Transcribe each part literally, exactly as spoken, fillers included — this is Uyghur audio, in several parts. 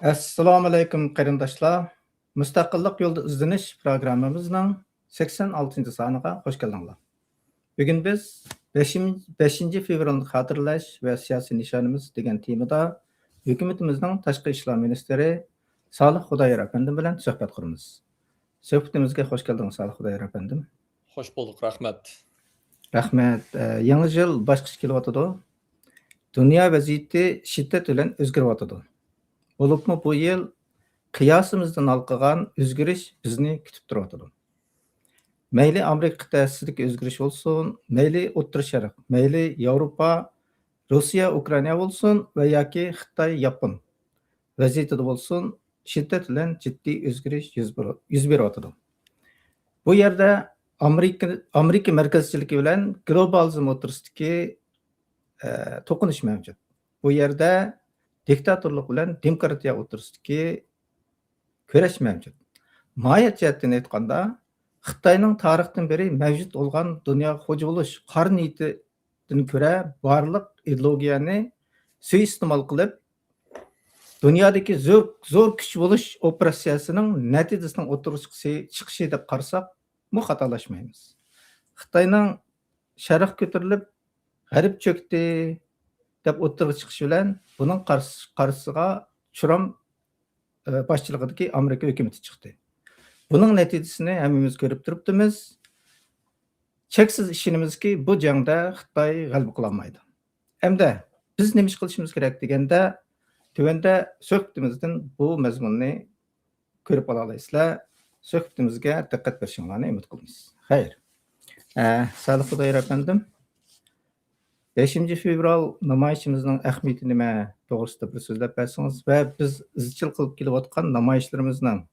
ئەسسالامۇئەلەيكۇم، قېرىنداشلار. مۇستەقىللىق يولىدا ئىزدىنىش پروگراممىمىزنىڭ سەكسەن ئالتىنچى سانىغا خوش كەلدىڭلار. بۈگۈن بىز بەشىنچى، بەشىنچى فېۋرالنى خاتىرىلەش ۋە سىياسىي نىشانىمىز دېگەن تېمىدا ھۆكۈمىتىمىزنىڭ تاشقى ئىشلار مىنىستىرى سالىھ خۇدايار ئەپەندىم بىلەن سۆھبەت قۇرىمىز. سۆھبىتىمىزگە خوش كەلدىڭىز، سالىھ خۇدايار ئەپەندىم. خوش بولدۇق، رەھمەت. رەھمەت. ئە، يېڭى يىل باشقىچە كېلىۋاتىدۇ. دۇنيا ۋەزىيىتى شىددەت بىلەن ئۆزگىرىۋاتىدۇ. بولۇپمۇ بۇ يىل قىياسىمىزدىن ھالقىغان ئۆزگىرىش بىزنى كۈتۈپ تۇرۇۋاتىدۇ. مەيلى ئامېرىكا قىتئەسىدىكى ئۆزگىرىش بولسۇن، مەيلى ئوتتۇرا شەرق، مەيلى ياۋروپا، روسىيە، ئۇكرائىنا بولسۇن ۋە ياكى خىتاي، ياپون ۋەزىيىتىدە بولسۇن، شىددەت بىلەن جىددىي ئۆزگىرىش يۈز بېرىۋاتىدۇ. بۇ يەردە ئامېرىكا، ئامېرىكا مەركەزچىلىكى بىلەن گلوبالىزم ئوتتۇرىسىدىكى، ئە، توقۇنۇش مەۋجۇت. بۇ يەردە دىكتاتورلۇق بىلەن دېموكراتىيە ئوتتۇرىسىدىكى كۈرەش مەۋجۇت. ماھىيەت جەھەتتىن ئېيتقاندا، خىتاينىڭ تارىختىن بېرى مەۋجۇت بولغان دۇنياغا خوجا بولۇش قارا نىيىتىدىن كۆرە بارلىق ئىدېئولوگىيەنى سۇيىئىستېمال قىلىپ، دۇنيادىكى زور، زور كۈچ بولۇش ئوپېراتسىيەسىنىڭ نەتىجىسىنىڭ ئوتتۇرىغا چىقىشى، چىقىشى دەپ قارىساقمۇ خاتالاشمايمىز. خىتاينىڭ شەرق كۆتۈرۈلۈپ، غەرب چۆكتى دەپ ئوتتۇرىغا چىقىشى بىلەن بۇنىڭ قارشى-، قارشىسىغا ترامپ، ئە، باشچىلىقىدىكى ئامېرىكا ھۆكۈمىتى چىقتى. بۇنىڭ نەتىجىسىنى ھەممىمىز كۆرۈپ تۇرۇپتىمىز. چەكسىز ئىشىنىمىزكى، بۇ جەڭدە خىتاي غەلىبە قىلالمايدۇ. ئەمدى بىز نېمە ئىش قىلىشىمىز كېرەك دېگەندە، تۆۋەندە سۆھبىتىمىزدىن بۇ مەزمۇننى كۆرۈپ ئالالايسىلەر. سۆھبىتىمىزگە دىققەت بېرىشىڭلارنى ئۈمىد قىلىمىز. خەير. ئە، سالىھ خۇدايار ئەپەندىم، بەشىنچى فېۋرال نامايىشىمىزنىڭ ئەھمىيىتى نېمە توغرىسىدا بىر سۆزلەپ بەرسىڭىز ۋە بىز ئىزچىل قىلىپ كېلىۋاتقان نامايىشلىرىمىزنىڭ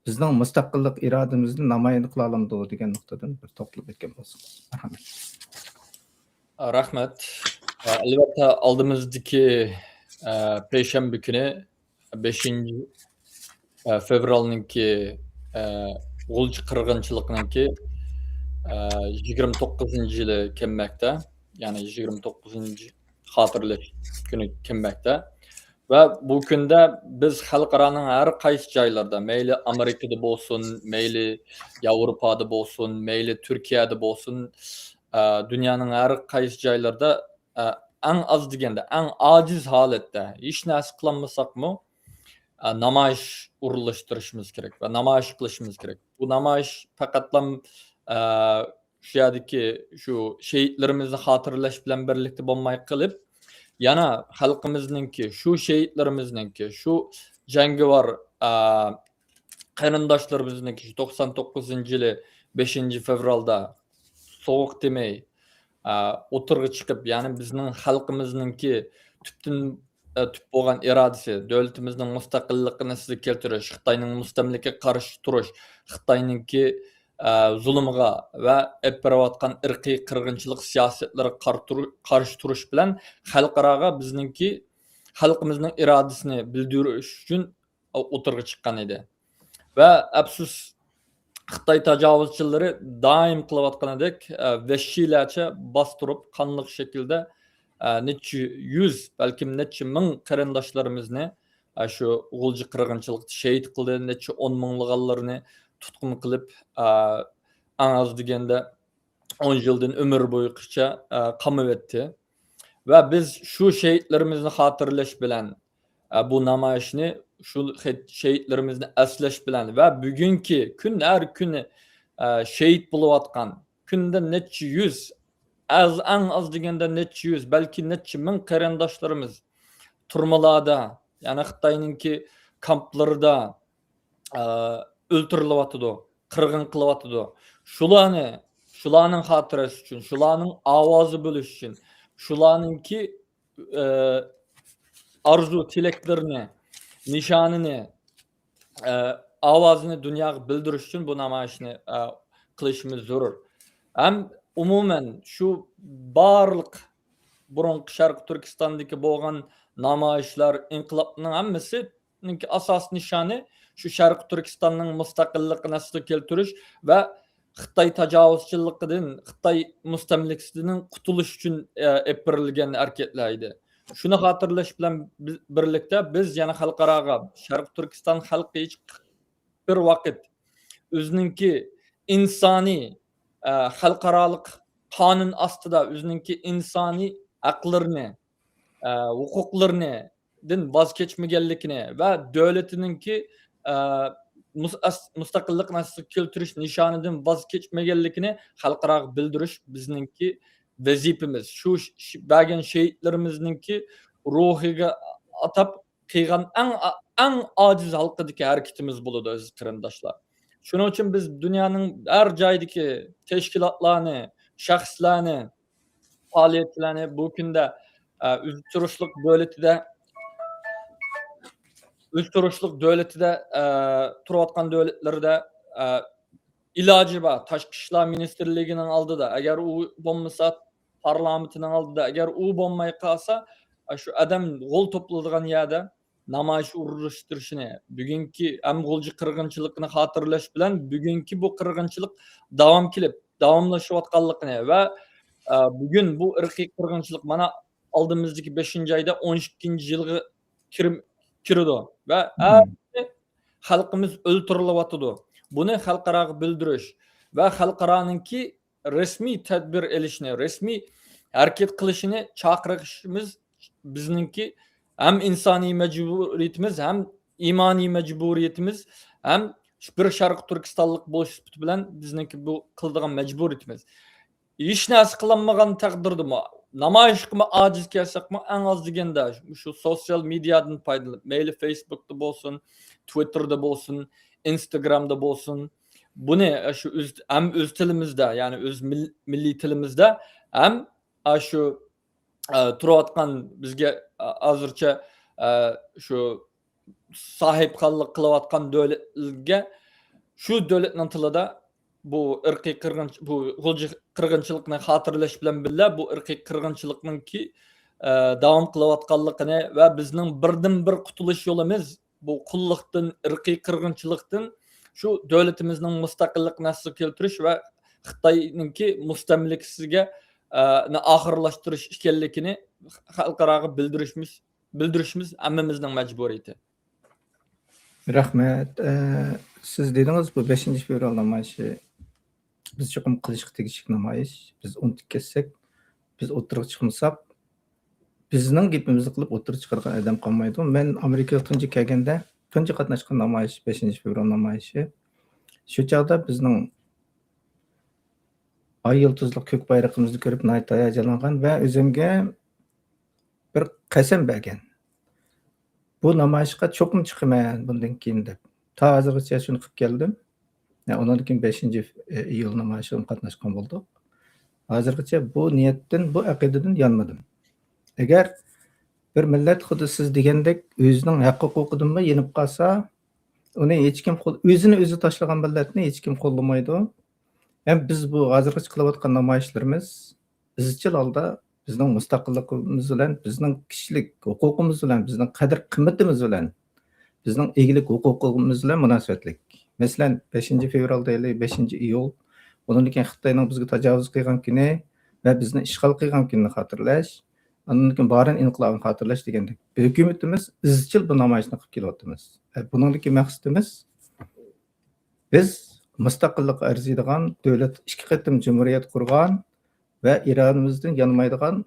بىزنىڭ مۇستەقىللىق ئىرادىمىزنى نامايان قىلالامدۇ دېگەن نۇقتىدىن بىر توختىلىپ ئۆتكەن بولسىڭىز. مەرھەمەت. رەھمەت. ئەلۋەتتە، ئالدىمىزدىكى، ئە، پەيشەنبە كۈنى، بەشىنچى، ئە، فېۋرالنىڭكى، ئە، غۇلجا قىرغىنچىلىقىنىڭكى، ئە، يىگىرمە توققۇزىنچى يىلى كەلمەكتە. يەنى يىگىرمە توققۇزىنچى خاتىرىلەش كۈنى كەلمەكتە. ۋە بۇ كۈندە بىز خەلقئارانىڭ ھەر قايسى جايلىرىدا، مەيلى ئامېرىكىدا بولسۇن، مەيلى ياۋروپادا بولسۇن، مەيلى تۈركىيەدە بولسۇن، ئە، دۇنيانىڭ ھەر قايسى جايلىرىدا، ئە، ئەڭ ئاز دېگەندە، ئەڭ ئاجىز ھالەتتە، ھېچ نەرسە قىلالمىساقمۇ، ئە، نامايىش ئورۇنلاشتۇرۇشىمىز كېرەك ۋە نامايىش قىلىشىمىز كېرەك. بۇ نامايىش پەقەتلا، ئە، شۇ يەردىكى شۇ شېھىتلىرىمىزنى خاتىرىلەش بىلەن بىرلىكتە بولماي قېلىپ، يەنە خەلقىمىزنىڭكى، شۇ شېھىتلىرىمىزنىڭكى، شۇ جەڭگىۋار، ئە، قېرىنداشلىرىمىزنىڭكى شۇ توقسان توققۇزىنچى يىلى بەشىنچى فېۋرالدا سوغۇق تىمەي، ئە، ئوتتۇرىغا چىقىپ، يەنى بىزنىڭ خەلقىمىزنىڭكى تۈپتىن، ئە، تۈپ بولغان ئىرادىسى، دۆلىتىمىزنىڭ مۇستەقىللىقىنى ئەسلىگە كەلتۈرۈش، خىتاينىڭ مۇستەملىكىگە قارشى تۇرۇش، خىتاينىڭكى، ئە، زۇلۇمىغا ۋە ئېلىپ بېرىۋاتقان ئىرقىي قىرغىنچىلىق سىياسەتلىرىگە قار-، تۇر-، قارشى تۇرۇش بىلەن خەلقئاراغا بىزنىڭكى خەلقىمىزنىڭ ئىرادىسىنى بىلدۈرۈش ئۈچۈن ئوتتۇرىغا چىققان ئىدى. ۋە ئەپسۇس، خىتاي تاجاۋۇزچىلىرى دائىم قىلىۋاتقىنىدەك، ئە، ۋەھشىيلەرچە باستۇرۇپ، قانلىق شەكىلدە، ئە، نەچچە يۈز، بەلكىم نەچچە مىڭ قېرىنداشلىرىمىزنى، ئە، شۇ غۇلجا قىرغىنچىلىقتا شېھىت قىلدى، نەچچە ئون مىڭلىغانلىرىنى تۇتقۇن قىلىپ، ئە، ئەڭ ئاز دېگەندە ئون يىلدىن ئۆمۈر بويىغىچە، ئە، قامىۋەتتى. ۋە بىز شۇ شېھىتلىرىمىزنى خاتىرىلەش بىلەن، ئە، بۇ نامايىشنى شۇ خېت-، شېھىتلىرىمىزنى ئەسلەش بىلەن ۋە بۈگۈنكى كۈن، ھەر كۈنى، ئە، شېھىت بولۇۋاتقان، كۈندە نەچچە يۈز، ئاز، ئەڭ ئاز دېگەندە نەچچە يۈز، بەلكى نەچچە مىڭ قېرىنداشلىرىمىز تۈرمىلەردە، يەنى خىتاينىڭكى كامپلىرىدا، ئە، ئۆلتۈرۈلۈۋاتىدۇ، قىرغىن قىلىۋاتىدۇ. شۇلارنى، شۇلارنىڭ خاتىرىسى ئۈچۈن، شۇلارنىڭ ئاۋازى بولۇش ئۈچۈن، شۇلارنىڭكى، ئە، ئارزۇ تىلەكلىرىنى، نىشانىنى، ئە، ئاۋازىنى دۇنياغا بىلدۈرۈش ئۈچۈن بۇ نامايىشنى، ئە، قىلىشىمىز زۆرۈر. ھەم ئومۇمەن شۇ بارلىق بۇرۇنقى شەرقىي تۈركىستاندىكى بولغان نامايىشلار، ئىنقىلابنىڭ ھەممىسىنىڭكى ئاساسىي نىشانى شۇ شەرقىي تۈركىستاننىڭ مۇستەقىللىقىنى ئەسلىگە كەلتۈرۈش ۋە خىتاي تاجاۋۇزچىلىقىدىن، خىتاي مۇستەملىكىسىدىن قۇتۇلۇش ئۈچۈن، ئە، ئېلىپ بېرىلگەن ھەرىكەتلەر ئىدى. شۇنى خاتىرىلەش بىلەن بىز، بىرلىكتە بىز يەنە خەلقئاراغا شەرقىي تۈركىستان خەلقى ھېچ بىر ۋاقىت ئۆزىنىڭكى ئىنسانىي، ئە، خەلقئارالىق قانۇن ئاستىدا ئۆزىنىڭكى ئىنسانىي ھەقلىرىنى، ئە، ھوقۇقلىرىنى دىن ۋاز كەچمىگەنلىكىنى ۋە دۆلىتىنىڭكى، ئە، مۇس-، ئەس-، مۇستەقىللىقنى ئەسلىگە كەلتۈرۈش نىشانىدىن ۋاز كەچمىگەنلىكىنى خەلقئاراغا بىلدۈرۈش بىزنىڭكى ۋەزىپىمىز. شۇ ش-، ش-، بەرگەن شېھىتلىرىمىزنىڭكى روھىغا ئاتاپ قىلغان ئەڭ، ئەڭ ئاجىز ھالقىدىكى ھەرىكىتىمىز بولىدۇ، ئەزىز قېرىنداشلار. شۇنىڭ ئۈچۈن بىز دۇنيانىڭ ھەر جايىدىكى تەشكىلاتلارنى، شەخسلەرنى، پائالىيەتچىلەرنى بۇ كۈندە، ئە، ئۆزى تۇرۇشلۇق دۆلىتىدە، ئۆزى تۇرۇشلۇق دۆلىتىدە، ئە، تۇرۇۋاتقان دۆلەتلىرىدە، ئە، ئىلاجى بار، تاشقى ئىشلار مىنىستىرلىكىنىڭ ئالدىدا، ئەگەر ئۇ بولمىسا، پارلامېنتىنىڭ ئالدىدا، ئەگەر ئۇ بولماي قالسا، ئاشۇ ئادەم غول توپلىدىغان يەردە نامايىش ئۇيۇشتۇرۇشىنى، بۈگۈنكى ھەم غۇلجا قىرغىنچىلىقىنى خاتىرىلەش بىلەن، بۈگۈنكى بۇ قىرغىنچىلىق داۋام كېلىپ، داۋاملىشىۋاتقانلىقىنى ۋە، ئە، بۈگۈن بۇ ئىرقىي قىرغىنچىلىق مانا ئالدىمىزدىكى بەشىنچى ئايدا ئون ئىككىنچى يىلغا كىرىم-، كىرىدۇ ۋە ھەر خەلقىمىز ئۆلتۈرۈلۈۋاتىدۇ. بۇنى خەلقئاراغا بىلدۈرۈش ۋە خەلقئارانىڭكى رەسمىي تەدبىر ئېلىشىنى، رەسمىي ھەرىكەت قىلىشىنى چاقىرىشىمىز بىزنىڭكى ھەم ئىنسانىي مەجبۇرىيىتىمىز، ھەم ئىمانىي مەجبۇرىيىتىمىز، ھەم بىر شەرقىي تۈركىستانلىق بولۇش سۈپىتى بىلەن بىزنىڭكى بۇ قىلىدىغان مەجبۇرىيىتىمىز. ھېچ نەرسە قىلالمىغان تەقدىردىمۇ، نامايىشقىمۇ ئاجىز كەلسەكمۇ، ئەڭ ئاز دېگەندە شۇ سوتسىيال مېدىيادىن پايدىلىنىپ، مەيلى فېيسبۇكتا بولسۇن، تىۋىتتېردا بولسۇن، ئىنستاگرامدا بولسۇن، بۇنى شۇ ئۆز، ھەم ئۆز تىلىمىزدا، يەنى ئۆز مىل-، مىللىي تىلىمىزدا، ھەم شۇ، ئە، تۇرۇۋاتقان بىزگە، ئە، ھازىرچە، ئە، شۇ ساھىبخانلىق قىلىۋاتقان دۆلەتلەرگە شۇ دۆلەتنىڭ تىلىدا بۇ ئىرقىي قىرغىنچ-، بۇ غۇلجا قىرغىنچىلىقىنى خاتىرىلەش بىلەن بىللە، بۇ ئىرقىي قىرغىنچىلىقنىڭكى، ئە، داۋام قىلىۋاتقانلىقىنى ۋە بىزنىڭ بىردىنبىر قۇتۇلۇش يولىمىز بۇ قۇللۇقتىن، ئىرقىي قىرغىنچىلىقتىن شۇ دۆلىتىمىزنىڭ مۇستەقىللىقىنى ئەسلىگە كەلتۈرۈش ۋە خىتاينىڭكى مۇستەملىكىسىگە، ئە، نى ئاخىرلاشتۇرۇش ئىكەنلىكىنى خەلقئاراغا بىلدۈرۈشىمىز، بىلدۈرۈشىمىز ھەممىمىزنىڭ مەجبۇرىيىتى. رەھمەت. ئە، سىز دېدىڭىز، بۇ بەشىنچى فېۋرال نامايىشى بىز چوقۇم قىلىشقا تېگىشلىك نامايىش. بىز ئۇنتۇپ كەتسەك، بىز ئوتتۇرىغا چىقمىساق، بىزنىڭ گېپىمىزنى قىلىپ ئوتتۇرىغا چىقارغان ئادەم قالمايدۇ. مەن ئامېرىكىغا تۇنجى كەلگەندە، تۇنجى قاتناشقان نامايىش، بەشىنچى فېۋرال نامايىشى. شۇ چاغدا بىزنىڭ ئاي يۇلتۇزلۇق كۆك بايرىقىمىزنى كۆرۈپ ناھايىتى ھاياجانلانغان ۋە ئۆزۈمگە بىر قەسەم بەرگەن. بۇ نامايىشقا چوقۇم چىقىمەن بۇندىن كېيىن دەپ. تا ھازىرغىچە شۇنى قىلىپ كەلدىم. يا، ئۇنىڭدىن كېيىن بەشىنچى ئىيۇل نامايىشىغا قاتناشقان بولدۇق. ھازىرغىچە بۇ نىيەتتىن، بۇ ئەقىدىدىن يانمىدىم. ئەگەر بىر مىللەت خۇددى سىز دېگەندەك ئۆزىنىڭ ھەق ھوقۇقىدىنمۇ يېنىپ قالسا، ئۇنى ھېچكىم قول-، ئۆزىنى ئۆزى تاشلىغان مىللەتنى ھېچكىم قوللىمايدۇ. ھەم بىز بۇ ھازىرغىچە قىلىۋاتقان نامايىشلىرىمىز ئىزچىل ھالدا بىزنىڭ مۇستەقىللىقىمىز بىلەن، بىزنىڭ كىشىلىك ھوقۇقىمىز بىلەن، بىزنىڭ قەدىر-قىممىتىمىز بىلەن، بىزنىڭ ئىگىلىك ھوقۇقىمىز بىلەن مۇناسىۋەتلىك. مەسىلەن، بەشىنچى فېۋرال دەيلى، بەشىنچى ئىيۇل، ئۇنىڭدىن كېيىن خىتاينىڭ بىزگە تاجاۋۇز قىلغان كۈنى ۋە بىزنى ئىشغال قىلغان كۈنىنى خاتىرىلەش، ئاندىن كېيىن بارىن ئىنقىلابىنى خاتىرىلەش دېگەندەك، ھۆكۈمىتىمىز ئىزچىل بۇ نامايىشنى قىلىپ كېلىۋاتىمىز. ئە، بۇنىڭدىكى مەقسىتىمىز، بىز مۇستەقىللىققا ئەرزىيدىغان دۆلەت، ئىككى قېتىم جۇمھۇرىيەت قۇرغان ۋە ئىرادىمىزدىن يانمايدىغان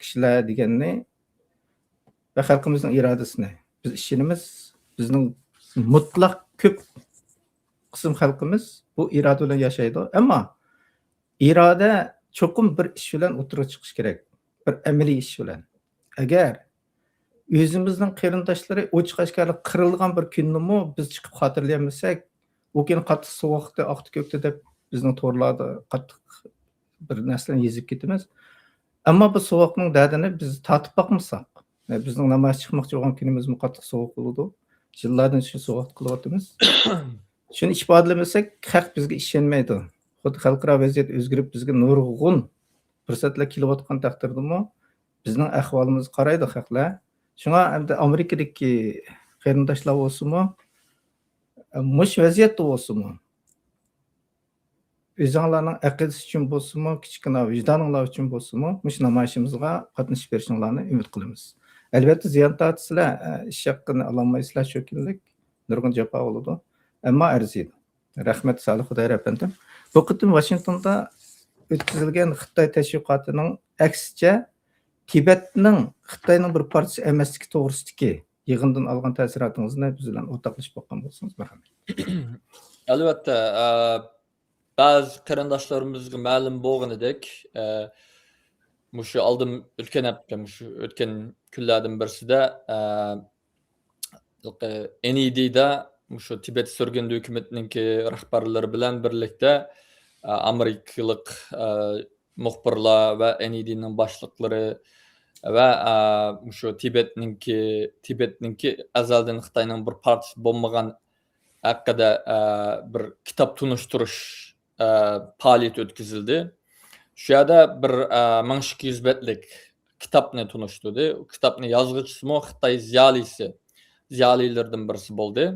كىشىلەر دېگەننى ۋە خەلقىمىزنىڭ ئىرادىسىنى بىز ئىشىنىمىز. بىزنىڭ مۇتلەق كۆپ قىسىم خەلقىمىز بۇ ئىرادە بىلەن ياشايدۇ. ئەمما ئىرادە چوقۇم بىر ئىش بىلەن ئوتتۇرىغا چىقىشى كېرەك. بىر ئەمەلىي ئىش بىلەن. ئەگەر ئۆزىمىزنىڭ قېرىنداشلىرى ئوچۇق ئاشكارا قىرىلغان بىر كۈننىمۇ بىز چىقىپ خاتىرىلىيەلمىسەك، ئۇ كۈنى قاتتىق سوغۇقتى، ئاقتى، كۆكتى دەپ بىزنىڭ تورلاردا قاتتىق بىر نەرسىلەرنى يېزىپ كېتىمىز. ئەمما بۇ سوغۇقنىڭ دەردىنى بىز تارتىپ باقمىساق، بىزنىڭ نامايىش چىقماقچى بولغان كۈنىمىزمۇ قاتتىق سوغۇق بولىدۇ. يىللاردىن شۇ سوغۇقتا قىلىۋاتىمىز. شۇنى ئىپادىلىمىسەك، خەق بىزگە ئىشەنمەيدۇ. خۇددى خەلقئارا ۋەزىيەت ئۆزگىرىپ، بىزگە نۇرغۇن پۇرسەتلەر كېلىۋاتقان تەقدىردىمۇ، بىزنىڭ ئەھۋالىمىزغا قارايدۇ خەقلەر. شۇڭا ئەمدى ئامېرىكىدىكى قېرىنداشلار بولسىمۇ، مۇشۇ ۋەزىيەتتە بولسىمۇ، ئۆزۈڭلارنىڭ ئەقىدىسى ئۈچۈن بولسىمۇ، كىچىككىنە ۋىجدانىڭلار ئۈچۈن بولسىمۇ، مۇشۇ نامايىشىمىزغا قاتنىشىپ بېرىشىڭلارنى ئۈمىد قىلىمىز. ئەلۋەتتە، زىيان تارتىسىلەر، ئە، ئىش ھەققىنى ئالالمايسىلەر شۇ كۈنلۈك. نۇرغۇن جاپا بولىدۇ. ئەمما ئەرزىيدۇ. رەھمەت، سالىھ خۇدايار ئەپەندىم. بۇ قېتىم ۋاشىنگتوندا ئۆتكۈزۈلگەن خىتاي تەشۋىقاتىنىڭ ئەكسىچە، تىبەتنىڭ خىتاينىڭ بىر پارچىسى ئەمەسلىكى توغرىسىدىكى يىغىندىن ئالغان تەسىراتىڭىزنى بىز بىلەن ئورتاقلىشىپ باققان بولسىڭىز، مەرھەمەت. ئەلۋەتتە، ئە، بەزى قېرىنداشلىرىمىزغا مەلۇم بولغىنىدەك، ئە، مۇشۇ ئالدىن ئۆتكەن ھەپتە، مۇشۇ ئۆتكەن كۈنلەردىن بىرسىدە، ئە، ئېن ئى دىدا مۇشۇ تىبەت سۈرگۈندە ھۆكۈمىتىنىڭكى رەھبەرلىرى بىلەن بىرلىكتە، ئە، ئامېرىكىلىق، ئە، مۇخبىرلار ۋە ئېن ئى دىنىڭ باشلىقلىرى ۋە، ئە، مۇشۇ تىبەتنىڭكى، تىبەتنىڭكى ئەزەلدىن خىتاينىڭ بىر پارچىسى بولمىغان ھەققىدە، ئە، بىر كىتاب تونۇشتۇرۇش، ئە، پائالىيىتى ئۆتكۈزۈلدى. شۇ يەردە بىر، ئە، مىڭ ئىككى يۈز بەتلىك كىتابنى تونۇشتۇردى. ئۇ كىتابنى يازغۇچىسىمۇ خىتاي زىيالىيسى، زىيالىيلىرىدىن بىرسى بولدى.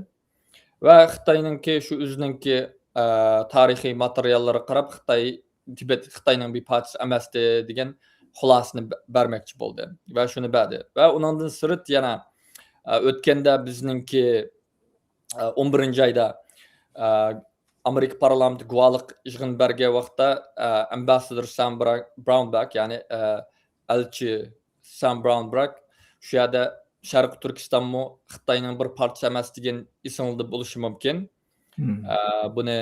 ۋە خىتاينىڭكى شۇ ئۆزىنىڭكى، ئە، تارىخىي ماتېرىياللارغا قاراپ، خىتاي، تىبەت خىتاينىڭ بىر پارچىسى ئەمەستى دېگەن خۇلاسىنى بە-، بەرمەكچى بولدى ۋە شۇنى بەردى. ۋە ئۇنىڭدىن سىرت يەنە، ئە، ئۆتكەندە بىزنىڭكى، ئە، ئون بىرىنچى ئايدا، ئە، ئامېرىكا پارلامېنتى گۇۋاھلىق يىغىنى بەرگەن ۋاقىتتا، ئە، ئامباسسادور سام برا-، براونبەك، يەنى، ئە، ئەلچى سام براونبەك شۇ يەردە شەرقىي تۈركىستانمۇ خىتاينىڭ بىر پارچىسى ئەمەس دېگەن ئېسىڭلىدە بولۇشى مۇمكىن. مم. ئە، بۇنى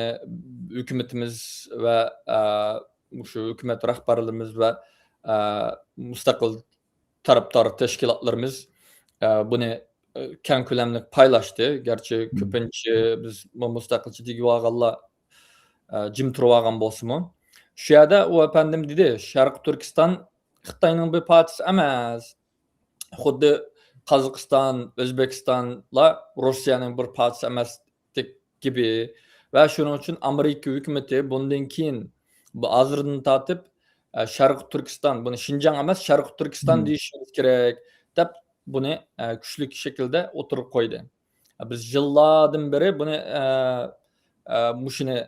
ھۆكۈمىتىمىز ۋە، ئە، مۇشۇ ھۆكۈمەت رەھبەرلىرىمىز ۋە، ئە، مۇستەقىل تەرەپدار تەشكىلاتلىرىمىز، ئە، بۇنى، ئە، كەڭ كۆلەملىك پايلاشتى. گەرچە مم. كۆپىنچە بىز مۇ-، مۇستەقىلچى دېگىۋالغانلار، ئە، جىم تۇرۇۋالغان بولسىمۇ، شۇ يەردە ئۇ ئەپەندىم دېدى، شەرقىي تۈركىستان خىتاينىڭ بىر پارچىسى ئەمەس. خۇددى قازاقىستان، ئۆزبېكىستانلار روسىيەنىڭ بىر پارچىسى ئەمەستەك گىبى. ۋە شۇنىڭ ئۈچۈن ئامېرىكا ھۆكۈمىتى بۇندىن كېيىن، بۇ ھازىردىن تارتىپ، ئە، شەرقىي تۈركىستان، بۇنى شىنجاڭ ئەمەس، شەرقىي تۈركىستان مم. دېيىشىمىز كېرەك، دەپ بۇنى، ئە، كۈچلۈك شەكىلدە ئوتتۇرىغا قويدى. بىز يىللاردىن بېرى بۇنى، ئە، ئە، مۇشۇنى،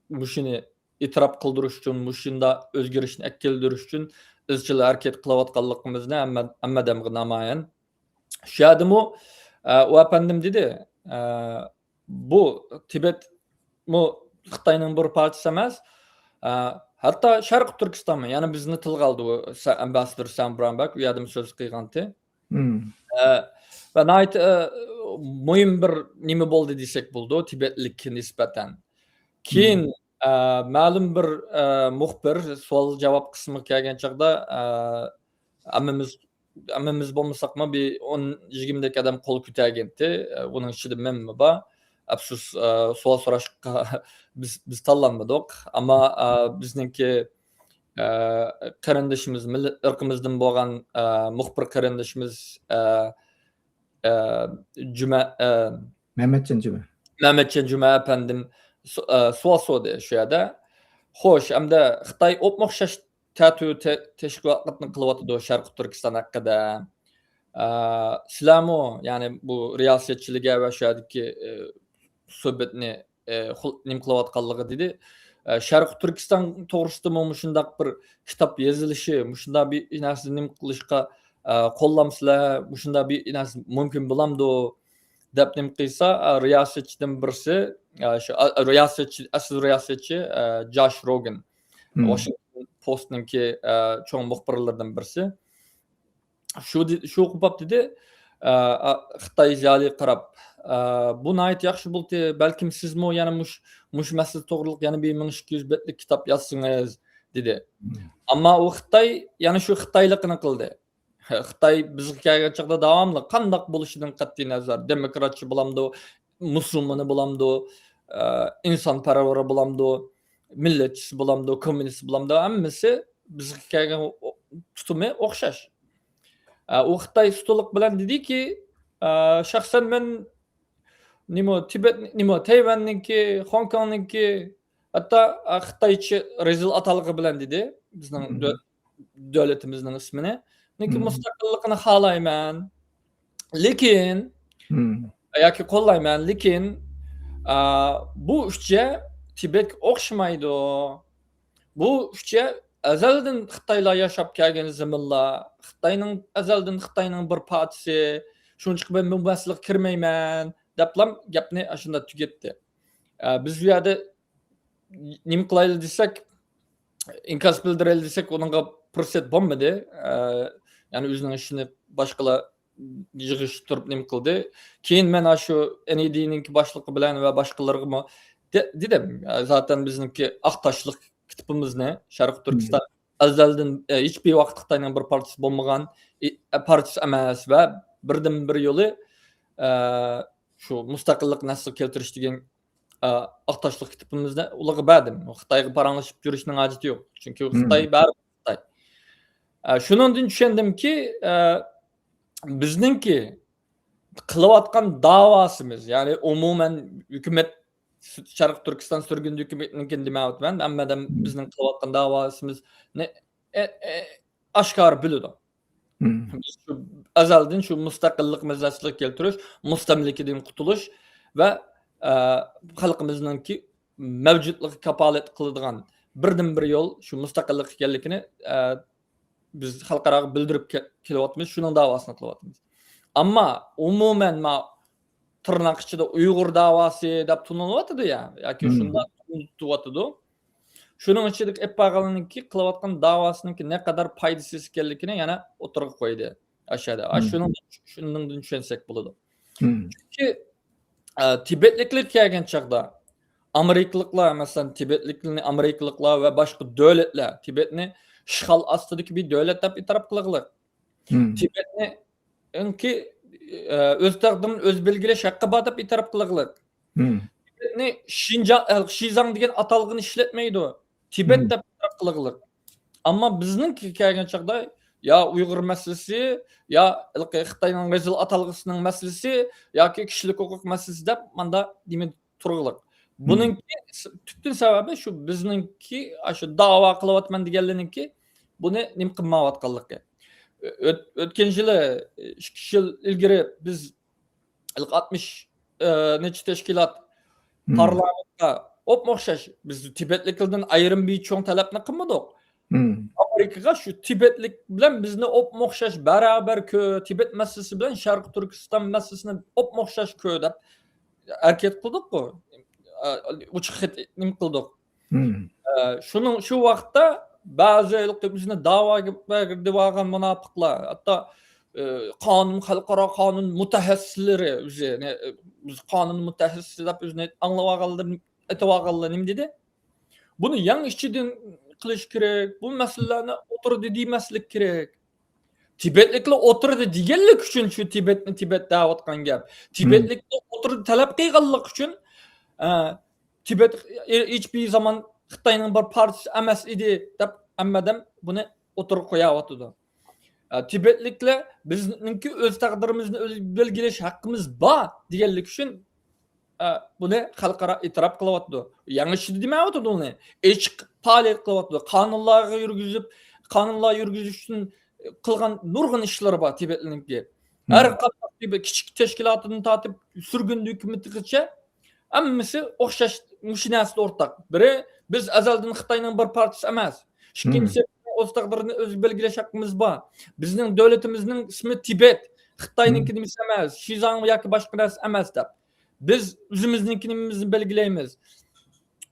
مۇشۇنى ئېتىراپ قىلدۇرۇش ئۈچۈن، مۇشۇنداق ئۆزگىرىشنى ئەكەلدۈرۈش ئۈچۈن ئىزچىل ھەرىكەت قىلىۋاتقانلىقىمىزنى ھەممە، ھەممە ئادەمگە نامايان. شۇ يەردىمۇ، ئە، ئۇ ئەپەندىم دېدى، ئە، بۇ تىبەتمۇ خىتاينىڭ بىر پارچىسى ئەمەس، ئە، ھەتتا شەرقىي تۈركىستانمۇ، يەنى بىزنى تىلغا ئالدى ئۇ سە-، ئەمباسسادور سام براونبەك ئۇ يەردىمۇ سۆز قىلغانتى. مم. ئە، ۋە ناھايىتى، ئە، مۇھىم بىر نېمە بولدى دېسەك بولىدۇ، تىبەتلىككە نىسبەتەن. كېيىن، مم. ئە، مەلۇم بىر، ئە، مۇخبىر سوئال-جاۋاب قىسمىغا كەلگەن چاغدا، ئە، ھەممىمىز، ھەممىمىز بولمىساقمۇ بىر ئون، يىگىرمىدەك ئادەم قول كۆتەرگەنتى. ئە، ئۇنىڭ ئىچىدە مەنمۇ بار. ئەپسۇس، ئە، سوئال سوراشقا بىز، بىز تاللانمىدۇق. ئەمما، ئە، بىزنىڭكى، ئە، قېرىندىشىمىز، مىللەت، ئىرقىمىزدىن بولغان، ئە، مۇخبىر قېرىندىشىمىز، ئە، ئە، جۈمە، ئە، مەمەتجان جۈمە. مەمەتجان جۈمە ئەپەندىم سو-، ئە، سوئال سورىدى شۇ يەردە. خوش، ئەمدى خىتاي ئوپمۇ ئوخشاش تەتۈر تە-، تەشۋىقاتنى قىلىۋاتىدۇ شەرقىي تۈركىستان ھەققىدە. ئە، سىلەرمۇ، يەنى بۇ رىياسەتچىلىكى ۋە شۇ يەردىكى، ئە، سۆھبەتنى، ئە، خۇل-، نېمە قىلىۋاتقانلىقى دېدى. ئە، شەرقىي تۈركىستان توغرىسىدىمۇ مۇشۇنداق بىر كىتاب يېزىلىشى، مۇشۇنداق بىر نەرسە نېمە قىلىشقا، ئە، قوللامسىلەر، مۇشۇنداق بىر نەرسە مۇمكىن بولامدۇ؟ دەپ نېمە قىلسا، ئە، رىياسەتچىدىن بىرسى، ئە، شۇ، ئە، رىياسەتچى، ئەسلى رىياسەتچى، ئە، جاش روگن. مم. ۋاشىنگتون پوستنىڭكى، ئە، چوڭ مۇخبىرلىرىدىن بىرسى. شۇ دې-، شۇ قوپاپ دېدى، ئە، ئە، خىتاي زىيالىيىغا قاراپ، ئە، بۇ ناھايىتى ياخشى بولدى. بەلكىم سىزمۇ يەنە مۇش-، مۇشۇ مەسىلە توغرىلىق يەنە بىر مىڭ ئىككى يۈز بەتلىك كىتاب يازسىڭىز، دېدى. مم. ئەمما ئۇ خىتاي يەنە شۇ خىتايلىقىنى قىلدى. خىتاي بىزگە كەلگەن چاغدا داۋاملىق قانداق بولۇشىدىن قەتئىي نەزەر، دېموكراتچى بولامدۇ، مۇسۇلمىنى بولامدۇ، ئە، ئىنسانپەرۋىرى بولامدۇ، مىللەتچىسى بولامدۇ، كوممۇنىست بولامدۇ، ھەممىسى بىزگە كەلگەن ئو-، تۇتۇمى ئوخشاش. ئە، ئۇ خىتاي ئۇستىلىق بىلەن دېدىكى، ئە، شەخسەن مەن نېمە، تىبەت، نېمە، تەيۋەننىڭكى، خوڭكوڭنىڭكى، ھەتتا، ئە، خىتايچە رەزىل ئاتالغۇ بىلەن دېدى، بىزنىڭ مم. دۆ-، دۆلىتىمىزنىڭ ئىسمىنى. لېكىن مم. مۇستەقىللىقىنى خالايمەن. لېكىن، مم. ياكى قوللايمەن. لېكىن، ئا، بۇ ئۈچى تىبەتكە ئوخشىمايدۇ. بۇ ئۈچ يەر ئەزەلدىن خىتايلار ياشاپ كەلگەن زېمىنلار، خىتاينىڭ، ئەزەلدىن خىتاينىڭ بىر پارچىسى، شۇنچىلىك مەن بۇ مەسىلىگە كىرمەيمەن، دەپلا گەپنى ئاشۇنداق تۈگەتتى. ئە، بىز بۇ يەردە نېمە قىلايلى دېسەك، ئىنكاس بىلدۈرەيلى دېسەك، ئۇنىڭغا پۇرسەت بولمىدى. ئە، يەنى ئۆزىنىڭ ئىشىنى باشقىلار يىغىشتۇرۇپ نېمە قىلدى. كېيىن مەن ئاشۇ ئېن ئى دى نىڭكى باشلىقى بىلەن ۋە باشقىلىرىغىمۇ دە-، دېدىم، زاتەن بىزنىڭكى ئاق تاشلىق كىتابىمىزنى شەرقىي تۈركىستان ئەزەلدىن، ئە، ھېچبىر ۋاقىت خىتاينىڭ بىر پارچىسى بولمىغان، ئى، ئە، پارچىسى ئەمەس ۋە بىردىنبىر يولى، ئە، شۇ مۇستەقىللىقنى ئەسلىگە كەلتۈرۈش دېگەن، ئە، ئاق تاشلىق كىتابىمىزنى ئۇلارغا بەردىم. خىتايغا پاراڭلىشىپ يۈرۈشنىڭ ھاجىتى يوق. چۈنكى خىتاي بەرىبىر خىتاي. ئە، شۇنىڭدىن چۈشەندىمكى، ئە، بىزنىڭكى قىلىۋاتقان داۋاسىمىز، يەنى ئومۇمەن ھۆكۈمەت، شەرقىي تۈركىستان سۈرگۈندە ھۆكۈمىتىنىڭكىنى دېمەيۋاتىمەن، ھەممە ئادەم بىزنىڭ قىلىۋاتقان داۋاسىمىزنى، ئە، ئە، ئاشكارا بىلىدۇ. بىز شۇ ئەزەلدىن شۇ مۇستەقىللىقىمىزنى ئەسلىگە كەلتۈرۈش، مۇستەملىكىدىن قۇتۇلۇش ۋە، ئە، خەلقىمىزنىڭكى مەۋجۇتلۇقىغا كاپالەت قىلىدىغان بىردىنبىر يول شۇ مۇستەقىللىق ئىكەنلىكىنى، ئە، بىز خەلقئاراغا بىلدۈرۈپ كە-، كېلىۋاتىمىز، شۇنىڭ داۋاسىنى قىلىۋاتىمىز. ئەمما ئومۇمەن ما تىرناق ئىچىدە ئۇيغۇر داۋاسى دەپ تونۇلۇۋاتىدۇ يا، ياكى شۇنداق تونۇلۇۋاتىدۇ. شۇنىڭ ئىچىدىكى ئېلىپ بارغانلىرىنىڭكى قىلىۋاتقان داۋاسىنىڭكى نەقەدەر پايدىسىز ئىكەنلىكىنى يەنە ئوتتۇرىغا قويدى ئاشۇ يەردە. ئا، شۇنىڭ، شۇنىڭدىن چۈشەنسەك بولىدۇ. چۈنكى، ئە، تىبەتلىكلەر كەلگەن چاغدا ئامېرىكىلىقلار، مەسىلەن، تىبەتلىكلەرنى ئامېرىكىلىقلار ۋە باشقا دۆلەتلەر تىبەتنى ئىشغال ئاستىدىكى بىر دۆلەت دەپ ئېتىراپ قىلغىلىق. تىبەتنىڭكى، ئە، ئۆز تەقدىرىنى ئۆزى بەلگىلەش ھەققى بار دەپ ئېتىراپ قىلغىلىق. تىبەتنى شىنجاڭ، ئە، شىزاڭ دېگەن ئاتالغۇنى ئىشلەتمەيدۇ. تىبەت دەپ ئېتىراپ قىلغىلىق. ئەمما بىزنىڭكىگە كەلگەن چاغدا يا ئۇيغۇر مەسىلىسى، يا ھېلىقى خىتاينىڭ قىزىل ئاتالغۇسىنىڭ مەسىلىسى ياكى كىشىلىك ھوقۇق مەسىلىسى دەپ ماندا نېمە تۇرغۇلۇق. بۇنىڭكى س-، تۈپتىن سەۋەبى شۇ بىزنىڭكى، ئاشۇ داۋا قىلىۋاتىمەن دېگەنلىرىنىڭكى بۇنى نېمە قىلمايۋاتقانلىقى. ئۆت-، ئۆتكەن يىلى، ئىككى يىل ئىلگىرى بىز ئاتمىش، ئە، نەچچە تەشكىلات پارلامېنتقا ئوپمۇ ئوخشاش، بىز تىبەتلىكلەردىن ئايرىم بىر چوڭ تەلەپنى قىلمىدۇق. ئامېرىكىغا شۇ تىبەتلىك بىلەن بىزنى ئوپمۇ ئوخشاش بارابەر كۆ-، تىبەت مەسىلىسى بىلەن شەرقىي تۈركىستان مەسىلىسىنى ئوپمۇ ئوخشاش كۆ دەپ ھەرىكەت قىلدۇققۇ. ئە، ئوچۇق خەت نېمە قىلدۇق. ئە، شۇنىڭ، شۇ ۋاقىتتا بەزى ھېلىقى بىزنى داۋاگە بەرگۈدۈۋالغان مۇناپىقلار، ھەتتا، ئە، قانۇن، خەلقئارا قانۇن مۇتەخەسسىسلىرى ئۆزى، يەنى، ئە، بىز قانۇن مۇتەخەسسىسى دەپ ئۆزىنى ئاڭلىۋالغانلىرى، ئېيتىۋالغانلار نېمە دېدى؟ بۇنى يەڭ ئىچىدىن قىلىش كېرەك، بۇ مەسىلىلەرنى ئوتتۇرىدا دېمەسلىك كېرەك. تىبەتلىكلەر ئوتتۇرىدا دېگەنلىك ئۈچۈن شۇ تىبەتنى تىبەت دەۋاتقان گەپ. تىبەتلىكلەر ئوتتۇرىدا تەلەپ قىلغانلىق ئۈچۈن، ئە، تىبەت ھېچبىر زامان خىتاينىڭ بىر پارچىسى ئەمەس ئىدى دەپ ھەممە ئادەم بۇنى ئوتتۇرىغا قويۇۋاتىدۇ. ئە، تىبەتلىكلەر بىزنىڭكى ئۆز تەقدىرىمىزنى ئۆز بەلگىلەش ھەققىمىز بار دېگەنلىك ئۈچۈن، ئە، بۇنى خەلقئارا ئېتىراپ قىلىۋاتىدۇ. يېڭىچە دېمەيۋاتىدۇ ئۇنى. ئېچىق پائالىيەت قىلىۋاتىدۇ. قانۇنلارغا يۈرگۈزۈپ، قانۇنلار يۈرگۈزۈشتىن قىلغان نۇرغۇن ئىشلىرى بار تىبەتلىكلەرنىڭكى. ھەر قانداق تىبەت كىچىك تەشكىلاتىدىن تارتىپ سۈرگۈندە ھۆكۈمىتىگىچە ھەممىسى ئوخشاش مۇشۇ نەرسىدە ئورتاق. بىرى، بىز ئەزەلدىن خىتاينىڭ بىر پارچىسى ئەمەس. ئىككىنچىسى، ئۆز تەقدىرىنى ئۆزى بەلگىلەش ھەققىمىز بار. بىزنىڭ دۆلىتىمىزنىڭ ئىسمى تىبەت. خىتاينىڭكى نېمىسى ئەمەس، شىزاڭ ياكى باشقا نەرسە ئەمەس دەپ. بىز ئۆزىمىزنىڭكى نېمىمىزنى بەلگىلەيمىز.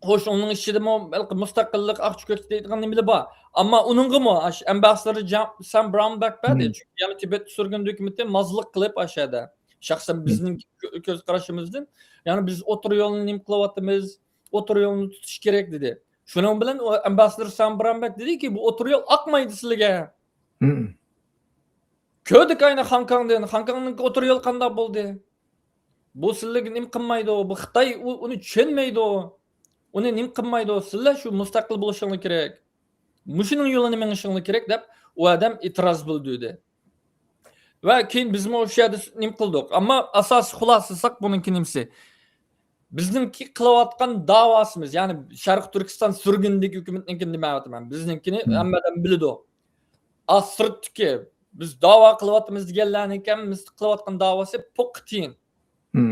خوش، ئۇنىڭ ئىچىدىمۇ ھېلىقى مۇستەقىللىق، ئاقچى كۆكچى دەيدىغان نېمىلەر بار. ئەمما ئۇنىڭغىمۇ ئاش-، ئەمباسادور جا-، سام براون بەك بەردى. چۈنكى يەنە تىبەت سۈرگۈندە ھۆكۈمىتى مازلىق قىلىپ ئاشۇ يەردە. شەخسەن بىزنىڭ كۆ-، كۆز قارىشىمىزدىن، يەنى بىز ئوتتۇرا يولنى نېمە قىلىۋاتىمىز، ئوتتۇرا يولنى تۇتۇش كېرەك دېدى. شۇنىڭ بىلەن ئۇ ئەمباسادور سام براون بەك دېدىكى، بۇ ئوتتۇرا يول ئاقمايدۇ سىلىگە. كۆردۇق ئەينى خاڭكاڭدىن، خاڭكاڭنىڭ ئوتتۇرا يولى قانداق بولدى؟ بۇ سىلىگە نېمە قىلمايدۇ، بۇ خىتاي ئۇ-، ئۇنى چۈشەنمەيدۇ. ئۇنى نېمە قىلمايدۇ، سىلەر شۇ مۇستەقىل بولۇشۇڭلار كېرەك. مۇشۇنىڭ يولىنى مېڭىشىڭلار كېرەك دەپ ئۇ ئادەم ئېتىراز بىلدۈردى. ۋە كېيىن بىزمۇ ئوشۇ يەردە نېمە قىلدۇق. ئەمما ئاساسىي خۇلاسىلىساق بۇنىڭكى نېمىسى؟ بىزنىڭكى قىلىۋاتقان داۋاسىمىز، يەنى شەرقىي تۈركىستان سۈرگۈندىكى ھۆكۈمەتنىڭكىنى دېمەيۋاتىمەن. بىزنىڭكىنى ھەممە ئادەم بىلىدۇ. ئا، سىرتتىكى بىز داۋا قىلىۋاتىمىز دېگەنلەرنىڭكى ھەممىسى قىلىۋاتقان داۋاسى پوققا تىيىن.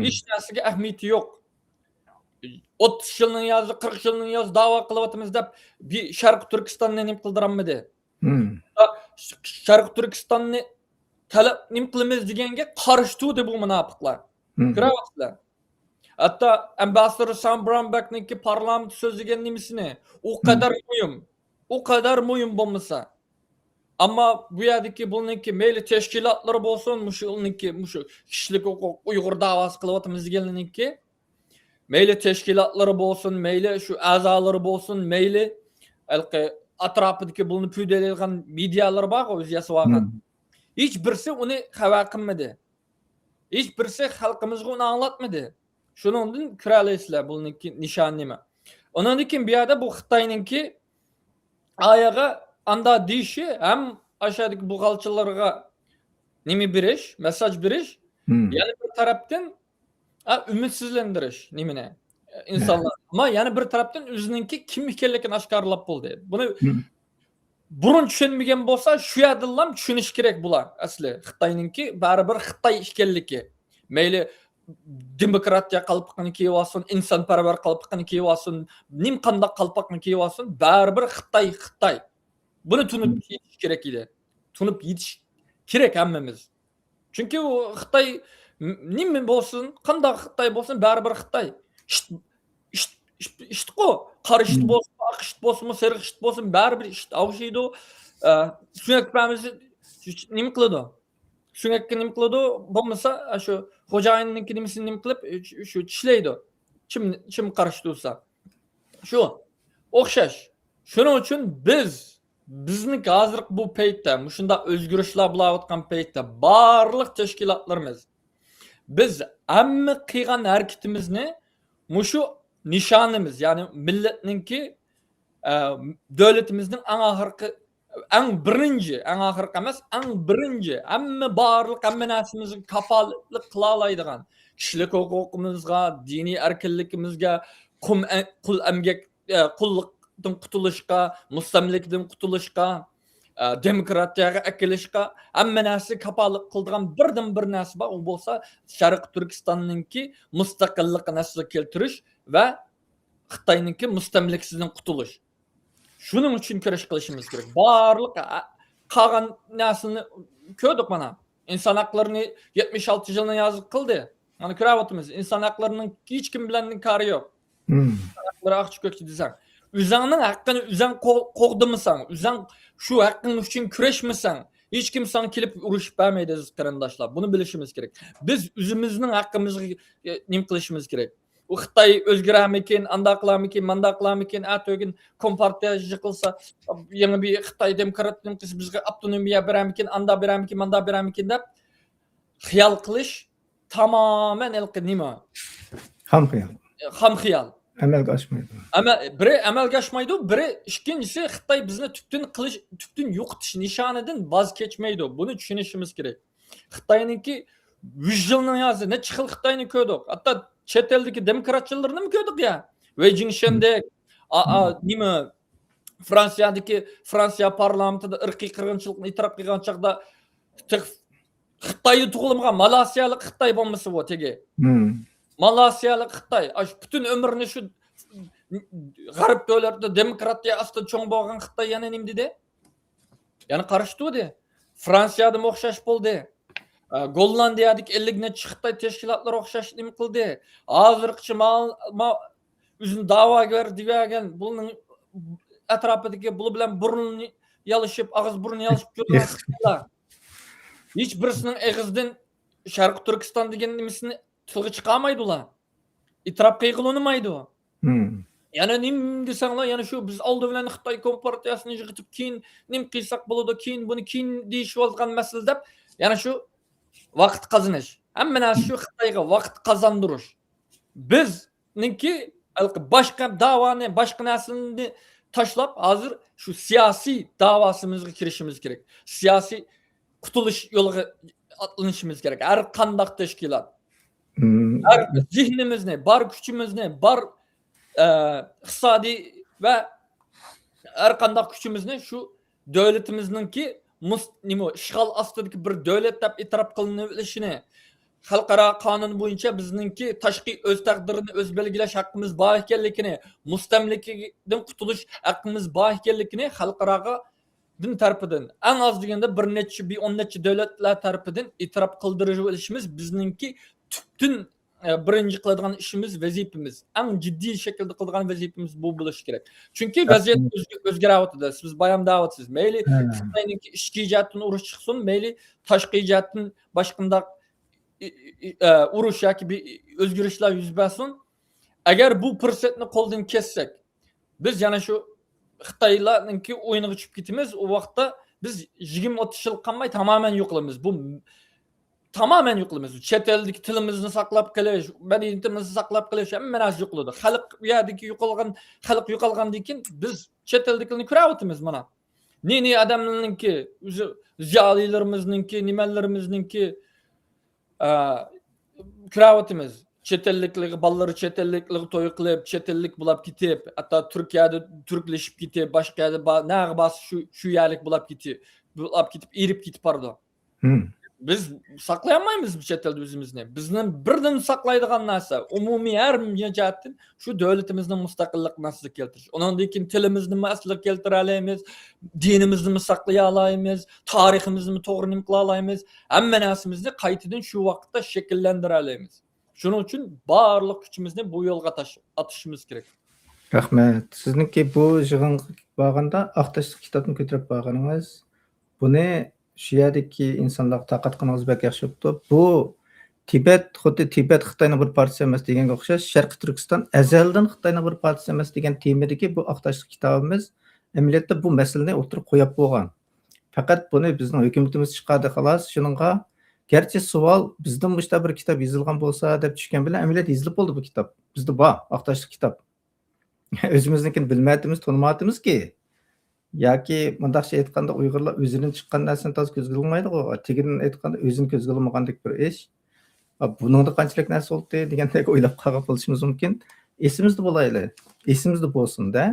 ھېچ نەرسىگە ئەھمىيىتى يوق. ئوتتۇز يىلنىڭ يازى، قىرىق يىلنىڭ يازى داۋا قىلىۋاتىمىز دەپ، بىر شەرقىي تۈركىستاننى نېمە قىلدۇرالمىدى؟ مم. شەرقىي تۈركىستاننى تەلەپ، نېمە قىلىمىز دېگەنگە قارشى تۇردى بۇ مۇناپىقلار. مم. كۆرەۋاتىسىلەر. ھەتتا ئامباسسادور سام براون بەكنىڭكى پارلامېنتتا سۆزلىگەن نېمىسىنى، ئۇ قەدەر مۇھىم، ئۇ قەدەر مۇھىم بولمىسا. ئەمما بۇ يەردىكى بۇنىڭكى مەيلى تەشكىلاتلىرى بولسۇن، مۇشۇ ئۇنىڭكى، مۇشۇ كىشىلىك ھوقۇق، ئۇيغۇر داۋاسى قىلىۋاتىمىز دېگەنلىرىنىڭكى، مەيلى تەشكىلاتلىرى بولسۇن، مەيلى شۇ ئەزالىرى بولسۇن، مەيلى ھېلىقى ئەتراپىدىكى بۇنى پۈۋدەلەيدىغان مېدىيالىرى بارغۇ، ئۆزى ياسىۋالغان. مم. ھېچ بىرسى ئۇنى خەۋەر قىلمىدى. ھېچ بىرسى خەلقىمىزگە ئۇنى ئاڭلاتمىدى. شۇنىڭدىن كۆرەلەيسىلەر بۇنىڭكى نىشانى نېمە. ئۇنىڭدىن كېيىن بۇ يەردە بۇ خىتاينىڭكى ئايىغى ئاندا دېيىشى ھەم ئاشۇ يەردىكى بۇغالچىلارغا نېمە بېرىش، مېساج بېرىش، مم. يەنە بىر تەرەپتىن، ئا، ئۈمىدسىزلەندۈرۈش نېمىنى، ئىنسانلار. ئەمما يەنە بىر تەرەپتىن ئۆزىنىڭكى كىم ئىكەنلىكىنى ئاشكارىلاپ بولدى. بۇنى مم. بۇرۇن چۈشەنمىگەن بولسا، شۇ يەردىنلا چۈشىنىشى كېرەك بۇلار. ئەسلى خىتاينىڭكى بەرىبىر خىتاي ئىكەنلىكى. مەيلى دېموكراتىيە قالپىقىنى كىيىۋالسۇن، ئىنسانپەرۋەر قالپىقىنى كىيىۋالسۇن، نېمە قانداق قالپاقنى كىيىۋالسۇن، بەرىبىر خىتاي، خىتاي. بۇنى تونۇپ يېتىش كېرەك ئىدى. تونۇپ يېتىش كېرەك ھەممىمىز. چۈنكى ئۇ خىتاي م-، نېمە بولسۇن، قانداق خىتاي بولسۇن، بەرىبىر خىتاي. ئىت، ئىت، ئىت، ئىتقۇ. قارا ئىت مم. بولسۇن، ئاق ئىت بولسۇنمۇ، سېرىق ئىت بولسۇن، بەرىبىر ئىت ئاۋۇشىدۇ. ئە، سۆڭەك بەرمىسە نېمە قىلىدۇ؟ سۆڭەككە نېمە قىلىدۇ؟ بولمىسا، شۇ خوجايىننىڭكى نېمىسىنى نېمە قىلىپ، شۇ، شۇ چىشلەيدۇ. چىم، چىم قارشى تۇرسا. شۇ ئوخشاش. شۇنىڭ ئۈچۈن بىز، بىزنىڭ ھازىرقى بۇ پەيتتە، مۇشۇنداق ئۆزگىرىشلەر بولاۋاتقان پەيتتە بارلىق تەشكىلاتلىرىمىز، بىز ھەممە قىلغان ھەرىكىتىمىزنى مۇشۇ نىشانىمىز، يەنى مىللەتنىڭكى، ئە، دۆلىتىمىزنىڭ ئەڭ ئاخىرقى، ئەڭ بىرىنچى، ئەڭ ئاخىرقى ئەمەس، ئەڭ بىرىنچى، ھەممە بارلىق، ھەممە نەرسىمىزگە كاپالەتلىك قىلالايدىغان، كىشىلىك ھوقۇقىمىزغا، دىنىي ئەركىنلىكىمىزگە، قۇم ئە-، قۇل ئەمگەك، ئە، قۇللۇقتىن قۇتۇلۇشقا، مۇستەملىكىدىن قۇتۇلۇشقا، ئە، دېموكراتىيەگە ئەكېلىشقا ھەممە نەرسە كاپالەتلىك قىلىدىغان بىردىنبىر نەرسە بار، ئۇ بولسا شەرقىي تۈركىستاننىڭكى مۇستەقىللىقىنى ئەسلىگە كەلتۈرۈش ۋە خىتاينىڭكى مۇستەملىكىسىدىن قۇتۇلۇش. شۇنىڭ ئۈچۈن كۈرەش قىلىشىمىز كېرەك. بارلىق، ئە، قالغان نەرسىنى كۆردۇق مانا. ئىنسان ھەقلىرىنى يەتمىش ئالتە يىلنى يازىپ قىلدى. مانا كۆرۈۋاتىمىز. ئىنسان ھەقلىرىنىڭ ھېچكىم بىلەن كارى يوق. مم. ئىنسان ھەقلىرى ئاقچە كۆكچە دېسەڭ. ئۆزۈڭنىڭ ھەققىنى ئۆزۈڭ قو-، قوغدىمىساڭ، ئۆزۈڭ شۇ ھەققىڭ ئۈچۈن كۈرەشمىسەڭ، ھېچكىم ساڭا كېلىپ ئۇرۇشۇپ بەرمەيدۇ، ئەزىز قېرىنداشلار. بۇنى بىلىشىمىز كېرەك. بىز ئۆزىمىزنىڭ ھەققىمىزگە، ئە، نېمە قىلىشىمىز كېرەك. ئۇ خىتاي ئۆزگىرەرمىكىن، ئانداق قىلارمىكىن، مانداق قىلارمىكىن، ئەتىگۈن كومپارتىيە يىقىلسا، يېڭى بىر خىتاي دېموكرات نېمە قىلسا، بىزگە ئاپتونومىيە بېرەرمىكىن، ئانداق بېرەرمىكىن، مانداق بېرەرمىكىن دەپ خىيال قىلىش تامامەن ھېلىقى نېمە؟ خام خىيال. خام خىيال. ئەمەلگە ئاشمايدۇ. ئەمە-، بىرى ئەمەلگە ئاشمايدۇ، بىرى ئىككىنچىسى خىتاي بىزنى تۈپتىن قىلىش، تۈپتىن يوقىتىش نىشانىدىن ۋاز كەچمەيدۇ. بۇنى چۈشىنىشىمىز كېرەك. خىتاينىڭكى يۈز يىلنىڭ يازى نەچچە خىل خىتاينى كۆردۇق. ھەتتا چەت ئەلدىكى دېموكراتچىلىرىنىمۇ كۆردۇق يا. ۋېي جىڭشەندەك، ئا-، ئا-، نېمە، فرانسىيەدىكى، فرانسىيە پارلامېنتىدا ئىرقىي قىرغىنچىلىقنى ئېتىراپ قىلغان چاغدا، تېخى خىتايدا تۇغۇلمىغان مالاسىيالىق خىتاي بولمىسا بۇ تېگى. مم. مالاسىيالىق خىتاي، ئاش پۈتۈن ئۆمرىنى شۇ غەرب دۆلەتلىرىدە دېموكراتىيە ئاستىدا چوڭ بولغان خىتاي يەنە نېمە دېدى؟ يەنە قارشى تۇردى. فرانسىيەدىمۇ ئوخشاش بولدى. ئە، گوللاندىيەدىكى ئەللىك نەچچە خىتاي تەشكىلاتلىرى ئوخشاش نېمە قىلدى. ھازىرغىچە ما-، ما-، ئۆزىنى داۋاگەر دېيىۋەرگەن، بۇنىڭ ئەتراپىدىكى بۇلار بىلەن بۇرۇن يالىشىپ، ئاغزى بۇرۇن يالىشىپ يۈرگەن خىتايلار. ھېچ بىرسىنىڭ ئېغىزىدىن شەرقىي تۈركىستان دېگەن نېمىسىنى تىلغا چىقارمايدۇ ئۇلار. ئېتىراپ قىلغىلى ئۇنىمايدۇ. مم. يەنە نېمە دېسەڭلار، يەنە شۇ بىز ئالدى بىلەن خىتاي كومپارتىيەسىنى يىغىتىپ، كېيىن نېمە قىلساق بولىدۇ، كېيىن بۇنى كېيىن دېيىشىۋالغان مەسىلە دەپ، يەنە شۇ ۋاقىت قازىنىش. ھەممە نەرسە شۇ خىتايغا ۋاقىت قازاندۇرۇش. بىزنىڭكى ھېلىقى باشقا داۋانى، باشقا نەرسىنى تاشلاپ، ھازىر شۇ سىياسىي داۋاسىمىزغا كىرىشىمىز كېرەك. سىياسىي قۇتۇلۇش يولىغا ئاتلىنىشىمىز كېرەك. ھەر قانداق تەشكىلات. مم. ھەر زېھنىمىزنى، بار كۈچىمىزنى، بار، ئە، ئىقتىسادىي ۋە ھەر قانداق كۈچىمىزنى شۇ دۆلىتىمىزنىڭكى مۇس-، نېمە، ئىشغال ئاستىدىكى بىر دۆلەت دەپ ئېتىراپ قىلىنىۋېلىشىنى، خەلقئارا قانۇن بويىچە بىزنىڭكى تاشقى ئۆز تەقدىرىنى ئۆز بەلگىلەش ھەققىمىز بار ئىكەنلىكىنى، مۇستەملىكىدىن قۇتۇلۇش ھەققىمىز بار ئىكەنلىكىنى خەلقئاراغا دىن تەرىپىدىن، ئەڭ ئاز دېگەندە بىر نەچچە، بىر ئون نەچچە دۆلەتلەر تەرىپىدىن ئېتىراپ قىلدۇرۇۋېلىشىمىز بىزنىڭكى تۈپتىن، ئە، بىرىنچى قىلىدىغان ئىشىمىز، ۋەزىپىمىز، ئەڭ جىددىي شەكىلدە قىلىدىغان ۋەزىپىمىز بۇ بولۇشى كېرەك. چۈنكى ۋەزىيەت ئۆزگە-، ئۆزگىرىۋاتىدۇ. سىز بايام دەۋاتىسىز. مەيلى خىتاينىڭكى ئىچكى جەھەتتىن ئۇرۇش چىقسۇن، مەيلى تاشقى جەھەتتىن باشقا قانداق، ئى، ئى، ئى، ئە، ئۇرۇش ياكى بىر ئۆزگىرىشلەر يۈز بەرسۇن. ئەگەر بۇ پۇرسەتنى قولدىن كەتسەك، بىز يەنە شۇ خىتايلارنىڭكى ئويۇنىغا چۈشۈپ كېتىمىز. ئۇ ۋاقىتتا بىز يىگىرمە ئوتتۇز يىل قالماي تامامەن يوقىلىمىز. بۇ تامامەن يوقىلىمىز. چەت ئەلدىكى تىلىمىزنى ساقلاپ قېلىش، مەدەنىيىتىمىزنى ساقلاپ قېلىش، ھەممە نەرسە يوقىلىدۇ. خەلق، ئۇ يەردىكى يوقالغان، خەلق يوقالغاندىن كېيىن بىز چەت ئەلدىكىلەرنى كۆرۈۋاتىمىز مانا. نى-نى ئادەملەرنىڭكى، ئۆزى زىيالىيلىرىمىزنىڭكى، نېمەلىرىمىزنىڭكى، ئە، كۆرۈۋاتىمىز. چەت ئەللىكلەرگە، بالىلىرى چەت ئەللىكلەرگە توي قىلىپ، چەت ئەللىك بولاپ كېتىپ، ھەتتا تۈركىيەدە تۈركلىشىپ كېتىپ، باشقا يەردە با-، نەگە بارسا شۇ، شۇ يەرلىك بولاپ كېتىپ، بولاپ كېتىپ، ئېرىپ كېتىپ بارىدۇ. بىز ساقلايالمايمىز بۇ چەت ئەلدە ئۆزىمىزنى. بىزنى بىردىن ساقلايدىغان نەرسە، ئومۇمىي ھەر جەھەتتىن شۇ دۆلىتىمىزنىڭ مۇستەقىللىقىنى ئەسلىگە كەلتۈرۈش. ئۇنىڭدىن كېيىن تىلىمىزنىمۇ ئەسلىگە كەلتۈرەلەيمىز، دىنىمىزنىمۇ ساقلىيالايمىز، تارىخىمىزنىمۇ توغرا نېمە قىلالايمىز. ھەممە نەرسىمىزنى قايتىدىن شۇ ۋاقىتتا شەكىللەندۈرەلەيمىز. شۇنىڭ ئۈچۈن بارلىق كۈچىمىزنى بۇ يولغا تاش-، ئاتىشىمىز كېرەك. رەھمەت. سىزنىڭكى بۇ يىغىنغا بارغاندا ئاق تاشلىق كىتابنى كۆتۈرۈپ بارغىنىڭىز، بۇنى شۇ يەردىكى ئىنسانلارغا تارقاتقىنىڭىز بەك ياخشى بوپتۇ. بۇ تىبەت، خۇددى تىبەت خىتاينىڭ بىر پارچىسى ئەمەس دېگەنگە ئوخشاش، شەرقىي تۈركىستان ئەزەلدىن خىتاينىڭ بىر پارچىسى ئەمەس دېگەن تېمىدىكى بۇ ئاق تاشلىق كىتابىمىز ئەمەلىيەتتە بۇ مەسىلىنى ئوتتۇرىغا قويۇپ بولغان. پەقەت بۇنى بىزنىڭ ھۆكۈمىتىمىز چىقاردى، خالاس. شۇنىڭغا گەرچە سوئال، بىزدىن مۇشۇنداق بىر كىتاب يېزىلغان بولسا دەپ چۈشكەن بىلەن، ئەمەلىيەتتە يېزىلىپ بولدى بۇ كىتاب. بىزدە بار ئاق تاشلىق كىتاب. ئۆزىمىزنىڭكىنى بىلمەيتتىمىز، تونۇمايتتىمىزكى. ياكى مۇنداقچە ئېيتقاندا، ئۇيغۇرلار ئۆزىدىن چىققان نەرسىنى تازا كۆزگە ئىلمايدىغۇ. تېگىدىن ئېيتقاندا، ئۆزىنى كۆزگە ئىلمىغاندەك بىر ئىش. ئا، بۇنىڭدا قانچىلىك نەرسە بولدى دېگەندەك ئويلاپ قالغان بولۇشىمىز مۇمكىن. ئېسىمىزدە بولايلى. ئېسىمىزدە بولسۇن-دە.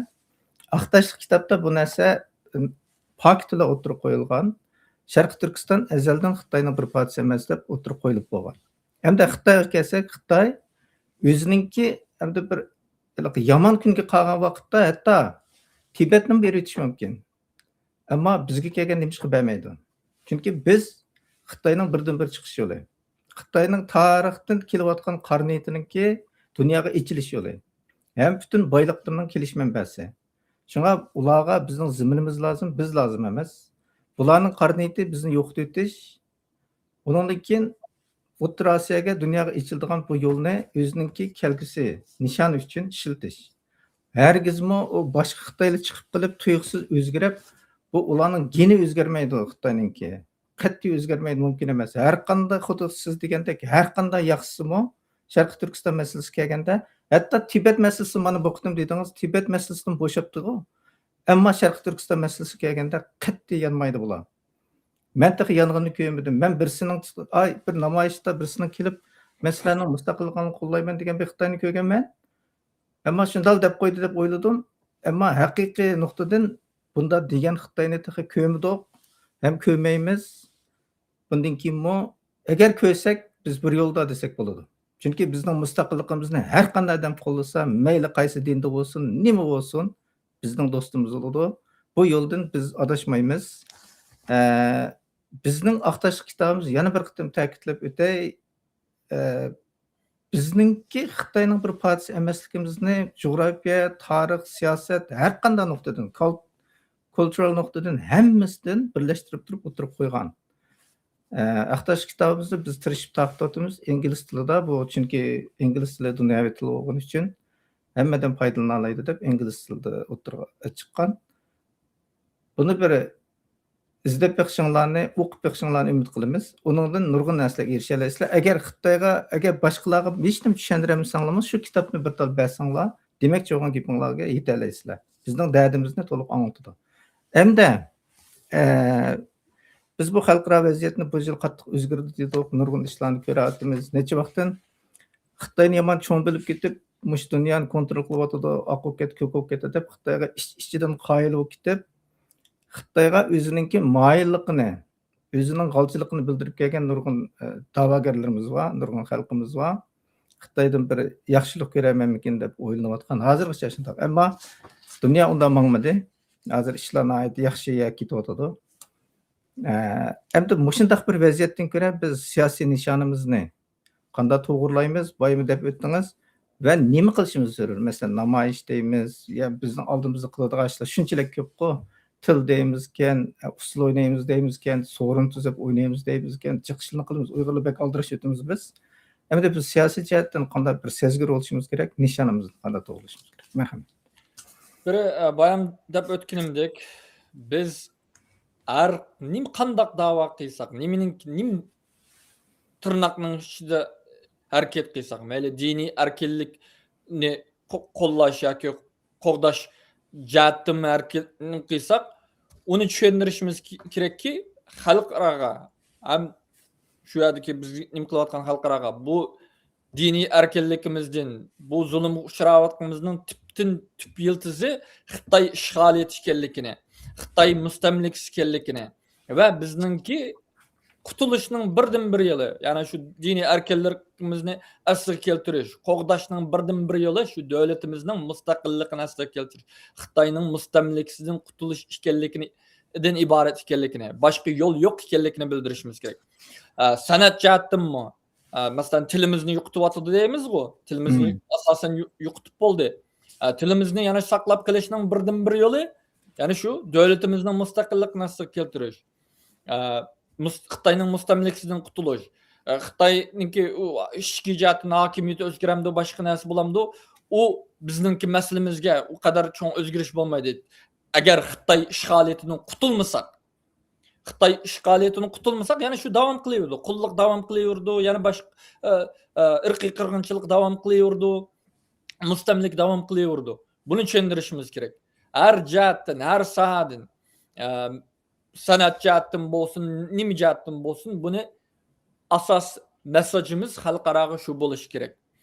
ئاق تاشلىق كىتابتا بۇ نەرسە، ئىم، پاكىت بىلەن ئوتتۇرىغا قويۇلغان. شەرقىي تۈركىستان ئەزەلدىن خىتاينىڭ بىر پارچىسى ئەمەس دەپ ئوتتۇرىغا قويۇلۇپ بولغان. ئەمدى خىتايغا كەلسەك، خىتاي ئۆزىنىڭكى ئەمدى بىر ھېلىقى يامان كۈنگە قالغان ۋاقىتتا ھەتتا تىبەتنىمۇ بېرىۋېتىشى مۇمكىن. ئەمما بىزگە كەلگەن نېمىشقا بەرمەيدۇ؟ چۈنكى بىز خىتاينىڭ بىردىنبىر چىقىش يولى. خىتاينىڭ تارىختىن كېلىۋاتقان قارا نىيىتىنىڭكى دۇنياغا ئېچىلىش يولى. ھەم پۈتۈن بايلىقلىرىنىڭ كېلىش مەنبەسى. شۇڭا ئۇلارغا بىزنىڭ زېمىنىمىز لازىم، بىز لازىم ئەمەس. بۇلارنىڭ قارا نىيىتى بىزنى يوقىتىۋېتىش. ئۇنىڭدىن كېيىن ئوتتۇرا ئاسىياگە، دۇنياغا ئېچىلىدىغان بۇ يولنى ئۆزىنىڭكى كەلگۈسى نىشانى ئۈچۈن ئىشلىتىش. ھەرگىزمۇ ئۇ باشقا خىتايلار چىقىپ قېلىپ تۇيۇقسىز ئۆزگىرىپ، بۇ ئۇلارنىڭ گېنى ئۆزگەرمەيدۇ خىتاينىڭكى. قەتئىي ئۆزگەرمەيدۇ، مۇمكىن ئەمەس. ھەر قانداق، خۇددى سىز دېگەندەك، ھەر قانداق ياخشىسىمۇ، شەرقىي تۈركىستان مەسىلىسىگە كەلگەندە، ھەتتا تىبەت مەسىلىسى، مانا بۇ قېتىم دېدىڭىز، تىبەت مەسىلىسىدىن بوشاپتىغۇ. ئەمما شەرقىي تۈركىستان مەسىلىسىگە كەلگەندە قەتئىي يانمايدۇ بۇلار. مەن تېخى يانغىنىنى كۆرمىدىم. مەن بىرسىنىڭ، ئاي، بىر نامايىشتا بىرسىنىڭ كېلىپ، مەن سىلەرنىڭ مۇستەقىللىقىڭلارنى قوللايمەن دېگەن بىر خىتاينى كۆرگەنمەن. ئەمما شۇنداق دەپ قويدى دەپ ئويلىدىم. ئەمما ھەقىقىي نۇقتىدىن بۇنداق دېگەن خىتاينى تېخى كۆرمىدۇق، ھەم كۆرمەيمىز. بۇندىن كېيىنمۇ ئەگەر كۆرسەك، بىز بىر يولدا دېسەك بولىدۇ. چۈنكى بىزنىڭ مۇستەقىللىقىمىزنى ھەر قانداق ئادەم قوللىسا، مەيلى قايسى دىندا بولسۇن، نېمە بولسۇن، بىزنىڭ دوستىمىز بولىدۇ. بۇ يولدىن بىز ئاداشمايمىز. ئە، بىزنىڭ ئاق تاشلىق كىتابىمىز، يەنە بىر قېتىم تەكىتلەپ ئۆتەي، ئە، بىزنىڭكى خىتاينىڭ بىر پارچىسى ئەمەسلىكىمىزنى جۇغراپىيە، تارىخ، سىياسەت، ھەر قانداق نۇقتىدىن، كال-، كۇلتۇرال نۇقتىدىن، ھەممىسىدىن بىرلەشتۈرۈپ تۇرۇپ ئوتتۇرىغا قويغان. ئە، ئاق تاشلىق كىتابىمىزنى بىز تىرىشىپ تارقىتىۋاتىمىز. ئىنگلىز تىلىدا بۇ، چۈنكى ئىنگلىز تىلى دۇنياۋى تىل بولغىنى ئۈچۈن ھەممىدىن پايدىلىنالايدۇ دەپ ئىنگلىز تىلىدا ئوتتۇرىغا چىققان. بۇنى بىر ئىزدەپ بېقىشىڭلارنى، ئوقۇپ بېقىشىڭلارنى ئۈمىد قىلىمىز. ئۇنىڭدىن نۇرغۇن نەرسىلەرگە ئېرىشەلەيسىلەر. ئەگەر خىتايغا، ئەگەر باشقىلارغا ھېچنېمە چۈشەندۈرەلمىسەڭلارمۇ، شۇ كىتابنى بىر تال بەرسەڭلار، دېمەكچى بولغان گېپىڭلارغا يېتەلەيسىلەر. بىزنىڭ دەردىمىزنى تولۇق ئاڭلىتىدۇ. ئەمدى، ئە، بىز بۇ خەلقئارا ۋەزىيەتنى بۇ يىل قاتتىق ئۆزگەردى دېدۇق، نۇرغۇن ئىشلارنى كۆرۈۋاتىمىز. نەچچە ۋاقىتتىن خىتاينى يامان چوڭ بىلىپ كېتىپ، مۇشۇ دۇنيانى كونترول قىلىۋاتىدۇ، ئاق بولۇپ كەتتى، كۆك بولۇپ كەتتى دەپ خىتايغا ئىچ-ئىچىدىن قايىل بولۇپ كېتىپ، خىتايغا ئۆزىنىڭكى مايىللىقىنى، ئۆزىنىڭ غالچىلىقىنى بىلدۈرۈپ كەلگەن نۇرغۇن، ئە، دەۋاگەرلىرىمىز بار، نۇرغۇن خەلقىمىز بار. خىتايدىن بىر ياخشىلىق كۆرەرمەنمىكىن دەپ ئويلىنىۋاتقان، ھازىرغىچە شۇنداق. ئەمما دۇنيا ئۇنداق ماڭمىدى. ھازىر ئىشلار ناھايىتى ياخشى يەرگە كېتىۋاتىدۇ. ئە، ئەمدى مۇشۇنداق بىر ۋەزىيەتتىن كۆرە بىز سىياسىي نىشانىمىزنى قانداق توغرىلايمىز؟ بايىمۇ دەپ ئۆتتىڭىز. ۋە نېمە قىلىشىمىز زۆرۈر؟ مەسىلەن، نامايىش دەيمىز، يا بىزنىڭ ئالدىمىزدا قىلىدىغان ئىشلار شۇنچىلىك كۆپقۇ. تىل دەيمىزكەن، ئۇسسۇل ئوينايمىز دەيمىزكەن، سورۇن تۈزۈپ ئوينايمىز دەيمىزكەن، جىق ئىشلارنى قىلىمىز. ئۇيغۇرلار بەك ئالدىراش ئۆتىمىز بىز. ئەمدى بىز سىياسىي جەھەتتىن قانداق بىر سەزگۈر بولۇشىمىز كېرەك؟ نىشانىمىزنى قانداق توغرىلىشىمىز كېرەك؟ مەرھەمەت. بىر، ئە، بايام دەپ ئۆتكىنىمدەك، بىز ھەر نېمە قانداق داۋا قىلساق، نېمىنىڭ، نېمە تىرناقنىڭ ئىچىدە ھەرىكەت قىلساق، مەيلى دىنىي ئەركىنلىكنى قو-، قوللاش ياكى قوغداش جەھەتتىنمۇ ھەرىكەتنى قىلساق، ئۇنى چۈشەندۈرۈشىمىز كېرەككى، خەلقئاراغا ھەم شۇ يەردىكى بىز نېمە قىلىۋاتقان خەلقئاراغا بۇ دىنىي ئەركىنلىكىمىزدىن، بۇ زۇلۇمغا ئۇچراۋاتقىنىمىزنىڭ تۈپتىن تۈپ يىلتىزى خىتاي ئىشغالىيىتى ئىكەنلىكىنى، خىتاي مۇستەملىكىسى ئىكەنلىكىنى ۋە بىزنىڭكى قۇتۇلۇشنىڭ بىردىنبىر يولى، يەنى شۇ دىنىي ئەركىنلىكىمىزنى ئەسلىگە كەلتۈرۈش، قوغداشنىڭ بىردىنبىر يولى شۇ دۆلىتىمىزنىڭ مۇستەقىللىقىنى ئەسلىگە كەلتۈرۈش، خىتاينىڭ مۇستەملىكىسىدىن قۇتۇلۇش ئىكەنلىكىنى، دىن ئىبارەت ئىكەنلىكىنى، باشقا يول يوق ئىكەنلىكىنى بىلدۈرۈشىمىز كېرەك. ئە، سەنئەت جەھەتتىنمۇ، ئە، مەسىلەن، تىلىمىزنى يوقىتىۋاتىدۇ دەيمىزغۇ، تىلىمىزنى ئاساسەن يو-، يوقىتىپ بولدى. ئە، تىلىمىزنى يەنە ساقلاپ قېلىشنىڭ بىردىنبىر يولى، يەنى شۇ دۆلىتىمىزنىڭ مۇستەقىللىقىنى ئەسلىگە كەلتۈرۈش. ئە، مۇس-، خىتاينىڭ مۇستەملىكىسىدىن قۇتۇلۇش. ئە، خىتاينىڭكى ئۇ ئىچكى جەھەتتىن ھاكىمىيىتى ئۆزگىرەمدۇ، باشقا نەرسە بولامدۇ، ئۇ بىزنىڭكى مەسىلىمىزگە ئۇ قەدەر چوڭ ئۆزگىرىش بولمايدۇ. ئەگەر خىتاي ئىشغالىيىتىدىن قۇتۇلمىساق، خىتاي ئىشغالىيىتىدىن قۇتۇلمىساق، يەنە شۇ داۋام قىلىۋېرىدۇ. قۇللۇق داۋام قىلىۋېرىدۇ، يەنە باشقا، ئە، ئە، ئىرقىي قىرغىنچىلىق داۋام قىلىۋېرىدۇ، مۇستەملىكە داۋام قىلىۋېرىدۇ. بۇنى چۈشەندۈرۈشىمىز كېرەك. ھەر جەھەتتىن، ھەر ساھەدىن، ئە، سەنئەت جەھەتتىن بولسۇن، نېمە جەھەتتىن بولسۇن، بۇنى ئاساس مېسساجىمىز خەلقئاراغا شۇ بولۇشى كېرەك.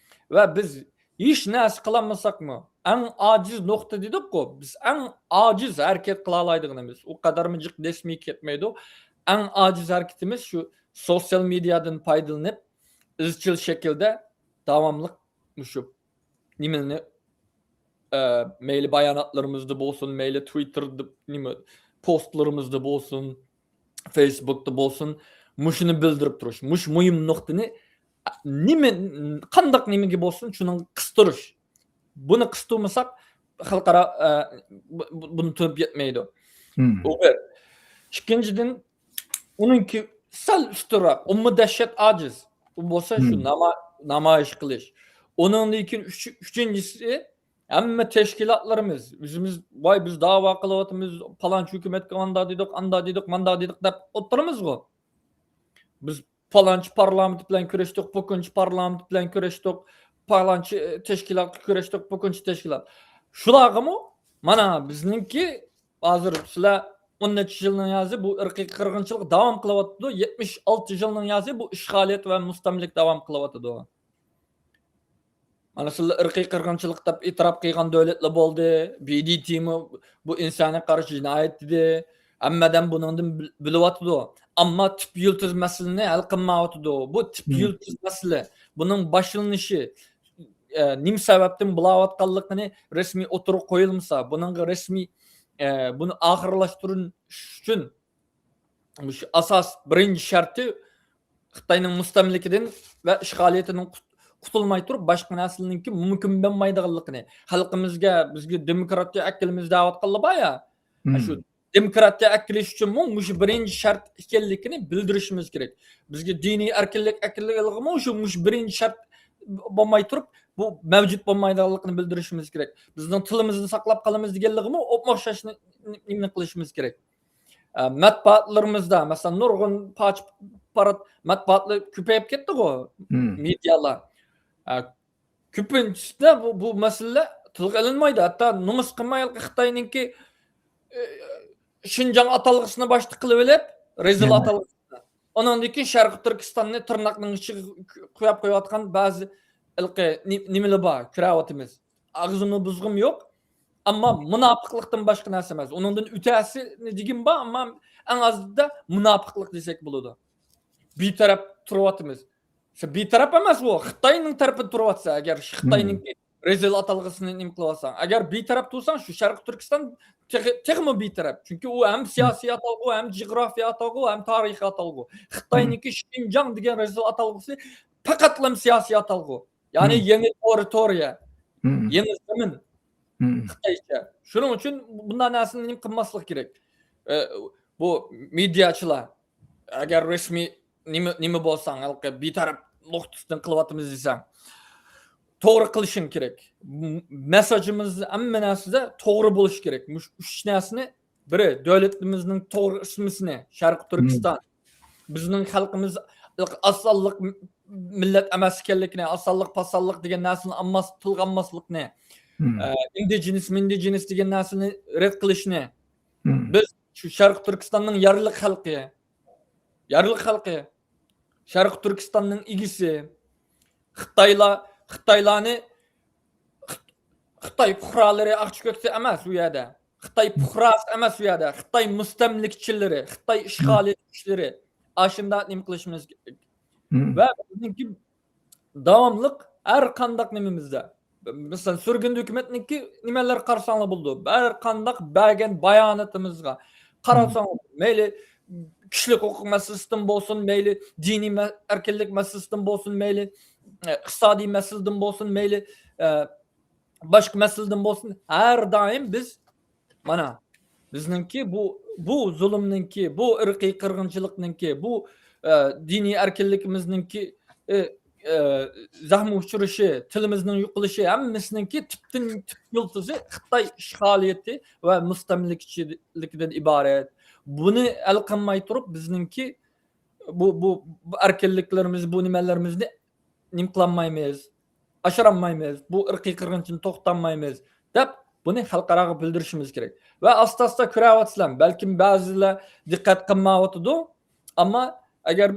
ۋە بىز ھېچ نەرسە قىلالمىساقمۇ، ئەڭ ئاجىز نۇقتا دېدۇققۇ، بىز ئەڭ ئاجىز ھەرىكەت قىلالايدىغىنىمىز، ئۇ قەدەرمۇ جىق دەسمىي كەتمەيدۇ. ئەڭ ئاجىز ھەرىكىتىمىز شۇ سوتسىيال مېدىيادىن پايدىلىنىپ، ئىزچىل شەكىلدە داۋاملىق مۇشۇ نېمىنى، ئە، مەيلى باياناتلىرىمىزدا بولسۇن، مەيلى تۋىتتېردا، نېمە، پوستلىرىمىزدا بولسۇن، فېيسبۇكتا بولسۇن، مۇشۇنى بىلدۈرۈپ تۇرۇش، مۇشۇ مۇھىم نۇقتىنى، ئە، نېمە، قانداق نېمىگە بولسۇن، شۇنىڭغا قىستۇرۇش. بۇنى قىستۇرمىساق، خەلقئارا، ئە، بۇ-، بۇ-، بۇنى تونۇپ يەتمەيدۇ. ئۇ بىر. ئىككىنچىدىن، ئۇنىڭكى سەل ئۈستۈنرەك، ئۇمۇ دەھشەت ئاجىز. ئۇ بولسا شۇ ناما-، نامايىش قىلىش. ئۇنىڭدىن كېيىن ئۈچ-، ئۈچىنچىسى، ھەممە تەشكىلاتلىرىمىز، ئۆزىمىز، ۋاي، بىز داۋا قىلىۋاتىمىز، پالانچى ھۆكۈمەتكە ئانداق دېدۇق، ئانداق دېدۇق، مانداق دېدۇق دەپ ئولتۇرىمىزغۇ. بىز پالانچى پارلامېنت بىلەن كۆرۈشتۇق، پۇكىنچى پارلامېنت بىلەن كۆرۈشتۇق، پالانچى، ئە، تەشكىلاتقا كۆرۈشتۇق، پۇكىنچى تەشكىلات. شۇلارغىمۇ، مانا، بىزنىڭكى ھازىر سىلەر ئون نەچچە يىلنىڭ يازى بۇ ئىرقىي قىرغىنچىلىق داۋام قىلىۋاتىدۇ، يەتمىش ئالتە يىلنىڭ يازى بۇ ئىشغالىيەت ۋە مۇستەملىكە داۋام قىلىۋاتىدۇ. مانا سىلەر ئىرقىي قىرغىنچىلىق دەپ ئېتىراپ قىلغان دۆلەتلەر بولدى، بى دى تىمۇ بۇ ئىنسانىي قارشى جىنايەت دېدى. ھەممە ئادەم بۇنىڭدىن بىل-، بىلىۋاتىدۇ. ئەمما تۈپ يىلتىز مەسىلىنى ھەل قىلمايۋاتىدۇ. بۇ تۈپ يىلتىز مەسىلە. بۇنىڭ باشلىنىشى، ئە، نېمە سەۋەبتىن بولاۋاتقانلىقىنى رەسمىي ئوتتۇرىغا قويۇلمىسا، بۇنىڭغا رەسمىي، ئە، بۇنى ئاخىرلاشتۇرۇش ئۈچۈن مۇشۇ ئاساس بىرىنچى شەرتى خىتاينىڭ مۇستەملىكىدىن ۋە ئىشغالىيىتىدىن قۇت-، قۇتۇلماي تۇرۇپ، باشقا نەرسىنىڭكى مۇمكىن بولمايدىغانلىقىنى، خەلقىمىزگە، بىزگە دېموكراتىيە ئەكېلىمىز دەۋاتقانلار بار يا، شۇ دېموكراتىيە ئەكېلىش ئۈچۈنمۇ مۇشۇ بىرىنچى شەرت ئىكەنلىكىنى بىلدۈرۈشىمىز كېرەك. بىزگە دىنىي ئەركىنلىك ئەكېلىدىغانلىقىمۇ شۇ، مۇشۇ بىرىنچى شەرت بولماي تۇرۇپ، بۇ مەۋجۇت بولمايدىغانلىقىنى بىلدۈرۈشىمىز كېرەك. بىزنىڭ تىلىمىزنى ساقلاپ قالىمىز دېگەنلىكىمۇ ئوپمۇ ئوخشاش نېمىنى قىلىشىمىز كېرەك. ئە، مەتبۇئاتلىرىمىزدا، مەسىلەن، نۇرغۇن پارچە، پارات مەتبۇئاتلار كۆپەيىپ كەتتىغۇ، مېدىيالار. ئە، كۆپىنچىسىدە بۇ، بۇ مەسىلىلەر تىلغا ئېلىنمايدۇ. ھەتتا نومۇس قىلماي خىتاينىڭكى، ئە، شىنجاڭ ئاتالغۇسىنى باشتا قىلىۋېلىپ، رېزىل ئاتالغۇسىنى. ئۇنىڭدىن كېيىن شەرقىي تۈركىستاننى تىرناقنىڭ ئىچىگە قويۇپ قويۇۋاتقان بەزى ھېلىقى نېمىلەر بار، كۆرۈۋاتىمىز. ئاغزىمنى بۇزغۇم يوق. ئەمما مۇناپىقلىقتىن باشقا نەرسە ئەمەس. ئۇنىڭدىن ئۆتەسىنى دېگىم بار، ئەمما ئەڭ ئازدا مۇناپىقلىق دېسەك بولىدۇ. بىتەرەپ تۇرۇۋاتىمىز. بىتەرەپ ئەمەس ئۇ، خىتاينىڭ تەرىپىدە تۇرۇۋاتسا، ئەگەر خىتاينىڭكى رەزىل ئاتالغۇسىنى نېمە قىلىۋاتساڭ، ئەگەر بىتەرەپ تۇرساڭ، شۇ شەرقىي تۈركىستان تېخى، تېخىمۇ بىتەرەپ. چۈنكى ئۇ ھەم سىياسىي ئاتالغۇ، ھەم جۇغراپىيە ئاتالغۇ، ھەم تارىخىي ئاتالغۇ. خىتاينىڭكى شىنجاڭ دېگەن رەزىل ئاتالغۇسى پەقەتلا سىياسىي ئاتالغۇ. يەنى يېڭى تېررىتورىيە، يېڭى زېمىن خىتايچە. شۇنىڭ ئۈچۈن بۇنداق نەرسىنى نېمە قىلماسلىق كېرەك. ئە، بۇ مېدىياچىلار، ئەگەر رەسمىي نېمە، نېمە بولساڭ، ھېلىقى بىتەرەپ نۇقتىسىدىن قىلىۋاتىمىز دېسەڭ، توغرا قىلىشىڭ كېرەك. م-، مېسساژىمىز ھەممە نەرسىدە توغرا بولۇشى كېرەك. مۇش-، ئۈچ نەرسىنى، بىرى، دۆلىتىمىزنىڭ توغرا ئىسمىسىنى، شەرقىي تۈركىستان، بىزنىڭ خەلقىمىز ئاز سانلىق مىللەت ئەمەس ئىكەنلىكىنى، ئاز سانلىق، پاس سانلىق دېگەن نەرسىنى ئالماس-، تىلغا ئالماسلىقنى، ئە، ئىندىجېنىس، مىندىجېنىس دېگەن نەرسىنى رەت قىلىشنى. بىز شۇ شەرقىي تۈركىستاننىڭ يارلىق خەلقى، يارلىق خەلقى، شەرقىي تۈركىستاننىڭ ئىگىسى، خىتايلار، خىتايلارنى، خىتاي پۇقرالىرى ئاقچى كۆكسى ئەمەس ئۇ يەردە. خىتاي پۇقراسى ئەمەس ئۇ يەردە. خىتاي مۇستەملىكىچىلىرى، خىتاي ئىشغالىيەت كۈچلىرى. ئاشۇنداق نېمە قىلىشىمىز كېرەك. ۋە بىزنىڭكى داۋاملىق ھەر قانداق نېمىمىزدە، مەسىلەن، سۈرگۈندە ھۆكۈمەتنىڭكى نېمىلەرگە قارىساڭلار بولىدۇ. ھەر قانداق بەرگەن باياناتىمىزغا قارىساڭلار، مەيلى كىشىلىك ھوقۇق مەسىلىسىدىن بولسۇن، مەيلى دىنىي مە-، ئەركىنلىك مەسىلىسىدىن بولسۇن، مەيلى، ئە، ئىقتىسادىي مەسىلىدىن بولسۇن، مەيلى، ئە، باشقا مەسىلىدىن بولسۇن، ھەر دائىم بىز، مانا، بىزنىڭكى بۇ، بۇ زۇلۇمنىڭكى، بۇ ئىرقىي قىرغىنچىلىقنىڭكى، بۇ، ئە، دىنىي ئەركىنلىكىمىزنىڭكى، ئە، ئە، زەخمى ئۇچرىشى، تىلىمىزنىڭ يوقىلىشى، ھەممىسىنىڭكى تۈپتىن تۈپ يۇلتۇزى خىتاي ئىشغالىيىتى ۋە مۇستەملىكىچىلىكىدىن ئىبارەت. بۇنى ھەل قىلماي تۇرۇپ، بىزنىڭكى بۇ، بۇ، بۇ ئەركىنلىكلىرىمىز، بۇ نېمەلىرىمىزنى نېمە قىلالمايمىز، ئاشۇرالمايمىز، بۇ ئىرقىي قىرغىنچىلىقنى توختىتالمايمىز، دەپ بۇنى خەلقئاراغا بىلدۈرۈشىمىز كېرەك. ۋە ئاستا-ئاستا كۆرۈۋاتىسىلەر، بەلكىم بەزىلەر دىققەت قىلمايۋاتىدۇ، ئەمما ئەگەر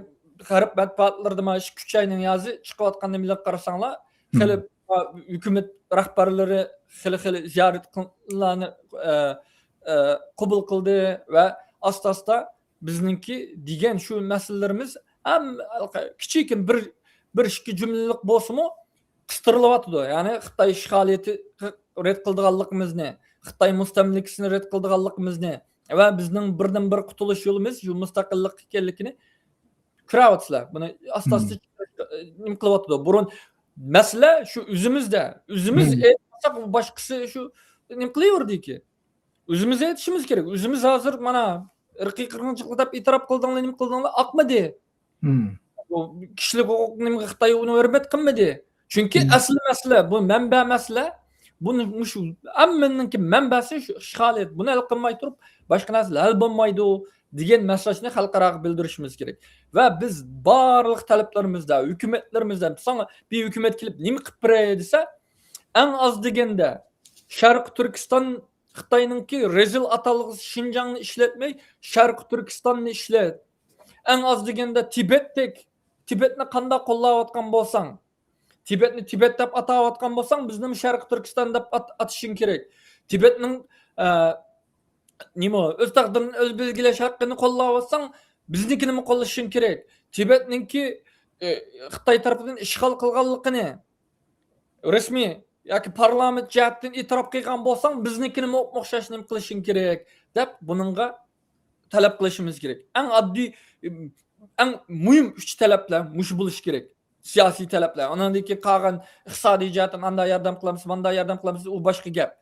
غەرب مەتبۇئاتلىرىدا مانا شۇ ئۈچ ئاينىڭ يازى چىقىۋاتقان نېمىلەرگە قارىساڭلار، خېلى، ئا، ھۆكۈمەت رەھبەرلىرى خېلى، خېلى زىيارەت قىلغانلارنى، ئە، ئە، قوبۇل قىلدى ۋە ئاستا-ئاستا بىزنىڭكى دېگەن شۇ مەسىلىلىرىمىز ھەم كىچىككىنە بىر، بىر ئىككى جۈملىلىك بولسىمۇ قىستۇرۇلۇۋاتىدۇ. يەنى خىتاي ئىشغالىيىتى رەت قىلىدىغانلىقىمىزنى، خىتاي مۇستەملىكىسىنى رەت قىلىدىغانلىقىمىزنى ۋە بىزنىڭ بىردىنبىر قۇتۇلۇش يولىمىز شۇ مۇستەقىللىق ئىكەنلىكىنى كۆرۈۋاتىسىلەر. بۇنى ئاستا-ئاستا نېمە قىلىۋاتىدۇ. بۇرۇن مەسىلە شۇ ئۆزىمىزدە. ئۆزىمىز ئېيتمىساق، باشقىسى شۇ نېمە قىلىۋېرىدىكى. ئۆزىمىز ئېيتىشىمىز كېرەك. ئۆزىمىز ھازىر مانا ئىرقىي قىرغىنچىلىق دەپ ئېتىراپ قىلدىڭلار، نېمە قىلدىڭلار؟ ئاقمىدى. بۇ كىشىلىك ھوقۇق نېمىگە خىتاي ئۇنى ھۆرمەت قىلمىدى. چۈنكى ئەسلى مەسىلە، بۇ مەنبە مەسىلە. بۇ مۇشۇ ھەممىنىڭكى مەنبەسى شۇ ئىشغالىيەت. بۇنى ھەل قىلماي تۇرۇپ، باشقا نەرسىلەر ھەل بولمايدۇ دېگەن مەسىلىنى خەلقئاراغا بىلدۈرۈشىمىز كېرەك. ۋە بىز بارلىق تەلەپلىرىمىزدە، ھۆكۈمەتلىرىمىزدە، مىسالغا، بىر ھۆكۈمەت كېلىپ نېمە قىلىپ بېرەي دېسە، ئەڭ ئاز دېگەندە شەرقىي تۈركىستان خىتاينىڭكى رەزىل ئاتالغۇسى شىنجاڭنى ئىشلەتمەي، شەرقىي تۈركىستاننى ئىشلەت. ئەڭ ئاز دېگەندە تىبەتتەك، تىبەتنى قانداق قوللاۋاتقان بولساڭ، تىبەتنى تىبەت دەپ ئاتاۋاتقان بولساڭ، بىزنىمۇ شەرقىي تۈركىستان دەپ ئات-، ئاتىشىڭ كېرەك. تىبەتنىڭ، ئە، نېمە، ئۆز تەقدىرىنى ئۆزى بەلگىلەش ھەققىنى قوللاۋاتساڭ، بىزنىڭكىنىمۇ قوللىشىڭ كېرەك. تىبەتنىڭكى، ئە، خىتاي تەرىپىدىن ئىشغال قىلغانلىقىنى رەسمىي ياكى پارلامېنت جەھەتتىن ئېتىراپ قىلغان بولساڭ، بىزنىڭكىنىمۇ ئوخشاش نېمە قىلىشىڭ كېرەك، دەپ بۇنىڭغا تەلەپ قىلىشىمىز كېرەك. ئەڭ ئاددىي، ئەڭ مۇھىم ئۈچ تەلەپلەر مۇشۇ بولۇشى كېرەك. سىياسىي تەلەپلەر. ئانىڭدىن كېيىن قالغان ئىقتىسادىي جەھەتتىن ئاندا ياردەم قىلىمىز، ماندا ياردەم قىلىمىز، ئۇ باشقا گەپ.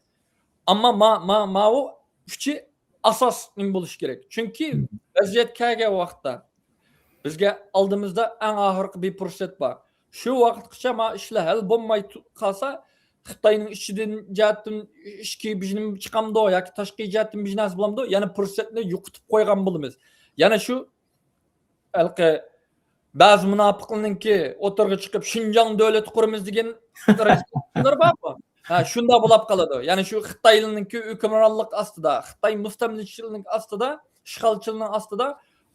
ئەمما ما-، ما-، ماۋۇ ئۈچى ئاساس نېمە بولۇشى كېرەك. چۈنكى ۋەزىيەت كەلگەن ۋاقىتتا بىزگە ئالدىمىزدا ئەڭ ئاخىرقى بىر پۇرسەت بار. شۇ ۋاقىتقىچە ما ئىشلار ھەل بولماي تۇ-، قالسا، خىتاينىڭ ئىچىدىن جەھەتتىن ئىچ كىيىم بىر نېمە چىقامدۇ ياكى تاشقى جەھەتتىن بىر نەرسە بولامدۇ، يەنە پۇرسەتنى يوقىتىپ قويغان بولىمىز. يەنە شۇ ھېلىقى بەزى مۇناپىقلارنىڭكى ئوتتۇرىغا چىقىپ، شىنجاڭ دۆلىتى قۇرىمىز دېگەن رەسمىيەتلەر بارغۇ. ھە، شۇنداق بولاپ قالىدۇ. يەنى شۇ خىتايلارنىڭكى ھۆكۈمرانلىقى ئاستىدا، خىتاي مۇستەملىكىچىلىكى ئاستىدا، ئىشغالچىلىقى ئاستىدا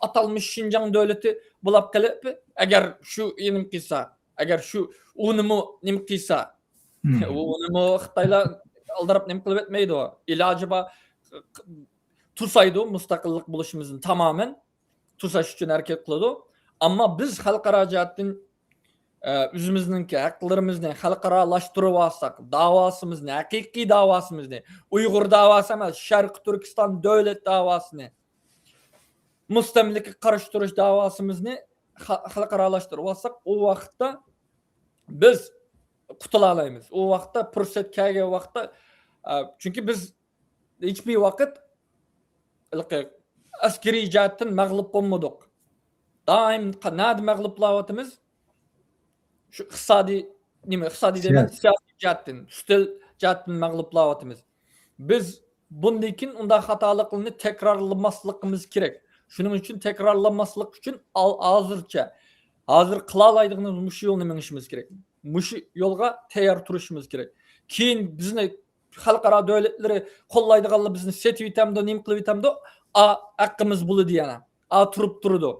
ئاتالمىش شىنجاڭ دۆلىتى بولاپ قېلىپ، ئەگەر شۇ نېمە قىلسا، ئەگەر شۇ ئۇنىمۇ نېمە قىلسا، ئۇنىمۇ خىتايلار ئالدىراپ نېمە قىلىپ ئۆتمەيدۇ. ئىلاجى بار توسايدۇ مۇستەقىللىق بولۇشىمىزنى تامامەن. توساش ئۈچۈن ھەرىكەت قىلىدۇ. ئەمما بىز خەلقئارا جەھەتتىن، ئە، ئۆزىمىزنىڭكى ھەقلىرىمىزنى خەلقئارالاشتۇرۇۋالساق، داۋاسىمىزنى، ھەقىقىي داۋاسىمىزنى، ئۇيغۇر داۋاسى ئەمەس، شەرقىي تۈركىستان دۆلەت داۋاسىنى، مۇستەملىكىگە قارشى تۇرۇش داۋاسىمىزنى خە-، خەلقئارالاشتۇرۇۋالساق، ئۇ ۋاقىتتا بىز قۇتۇلالايمىز. ئۇ ۋاقىتتا پۇرسەت كەلگەن ۋاقىتتا، ئە، چۈنكى بىز ھېچبىر ۋاقىت ھېلىقى ئەسكىرىي جەھەتتىن مەغلۇپ بولمىدۇق. دائىم قا-، نەدە مەغلۇپ بولاۋاتىمىز؟ شۇ ئىقتىسادىي، نېمە، ئىقتىسادىي دەيمەن، سىياسىي جەھەتتىن، ئۈستەل جەھەتتىن مەغلۇپ بولاۋاتىمىز. بىز بۇندىن كېيىن ئۇنداق خاتالىقلارنى تەكرارلىماسلىقىمىز كېرەك. شۇنىڭ ئۈچۈن تەكرارلانماسلىق ئۈچۈن ئال-، ھازىرچە، ھازىر قىلالايدىغىنىمىز مۇشۇ يولنى مېڭىشىمىز كېرەك. مۇشۇ يولغا تەييار تۇرۇشىمىز كېرەك. كېيىن بىزنى خەلقئارا دۆلەتلىرى قوللايدىغانلار بىزنى سېتىۋېتەمدۇ، نېمە قىلىۋېتەمدۇ، ئا، ھەققىمىز بولىدۇ يەنە. ئا، تۇرۇپ تۇرىدۇ.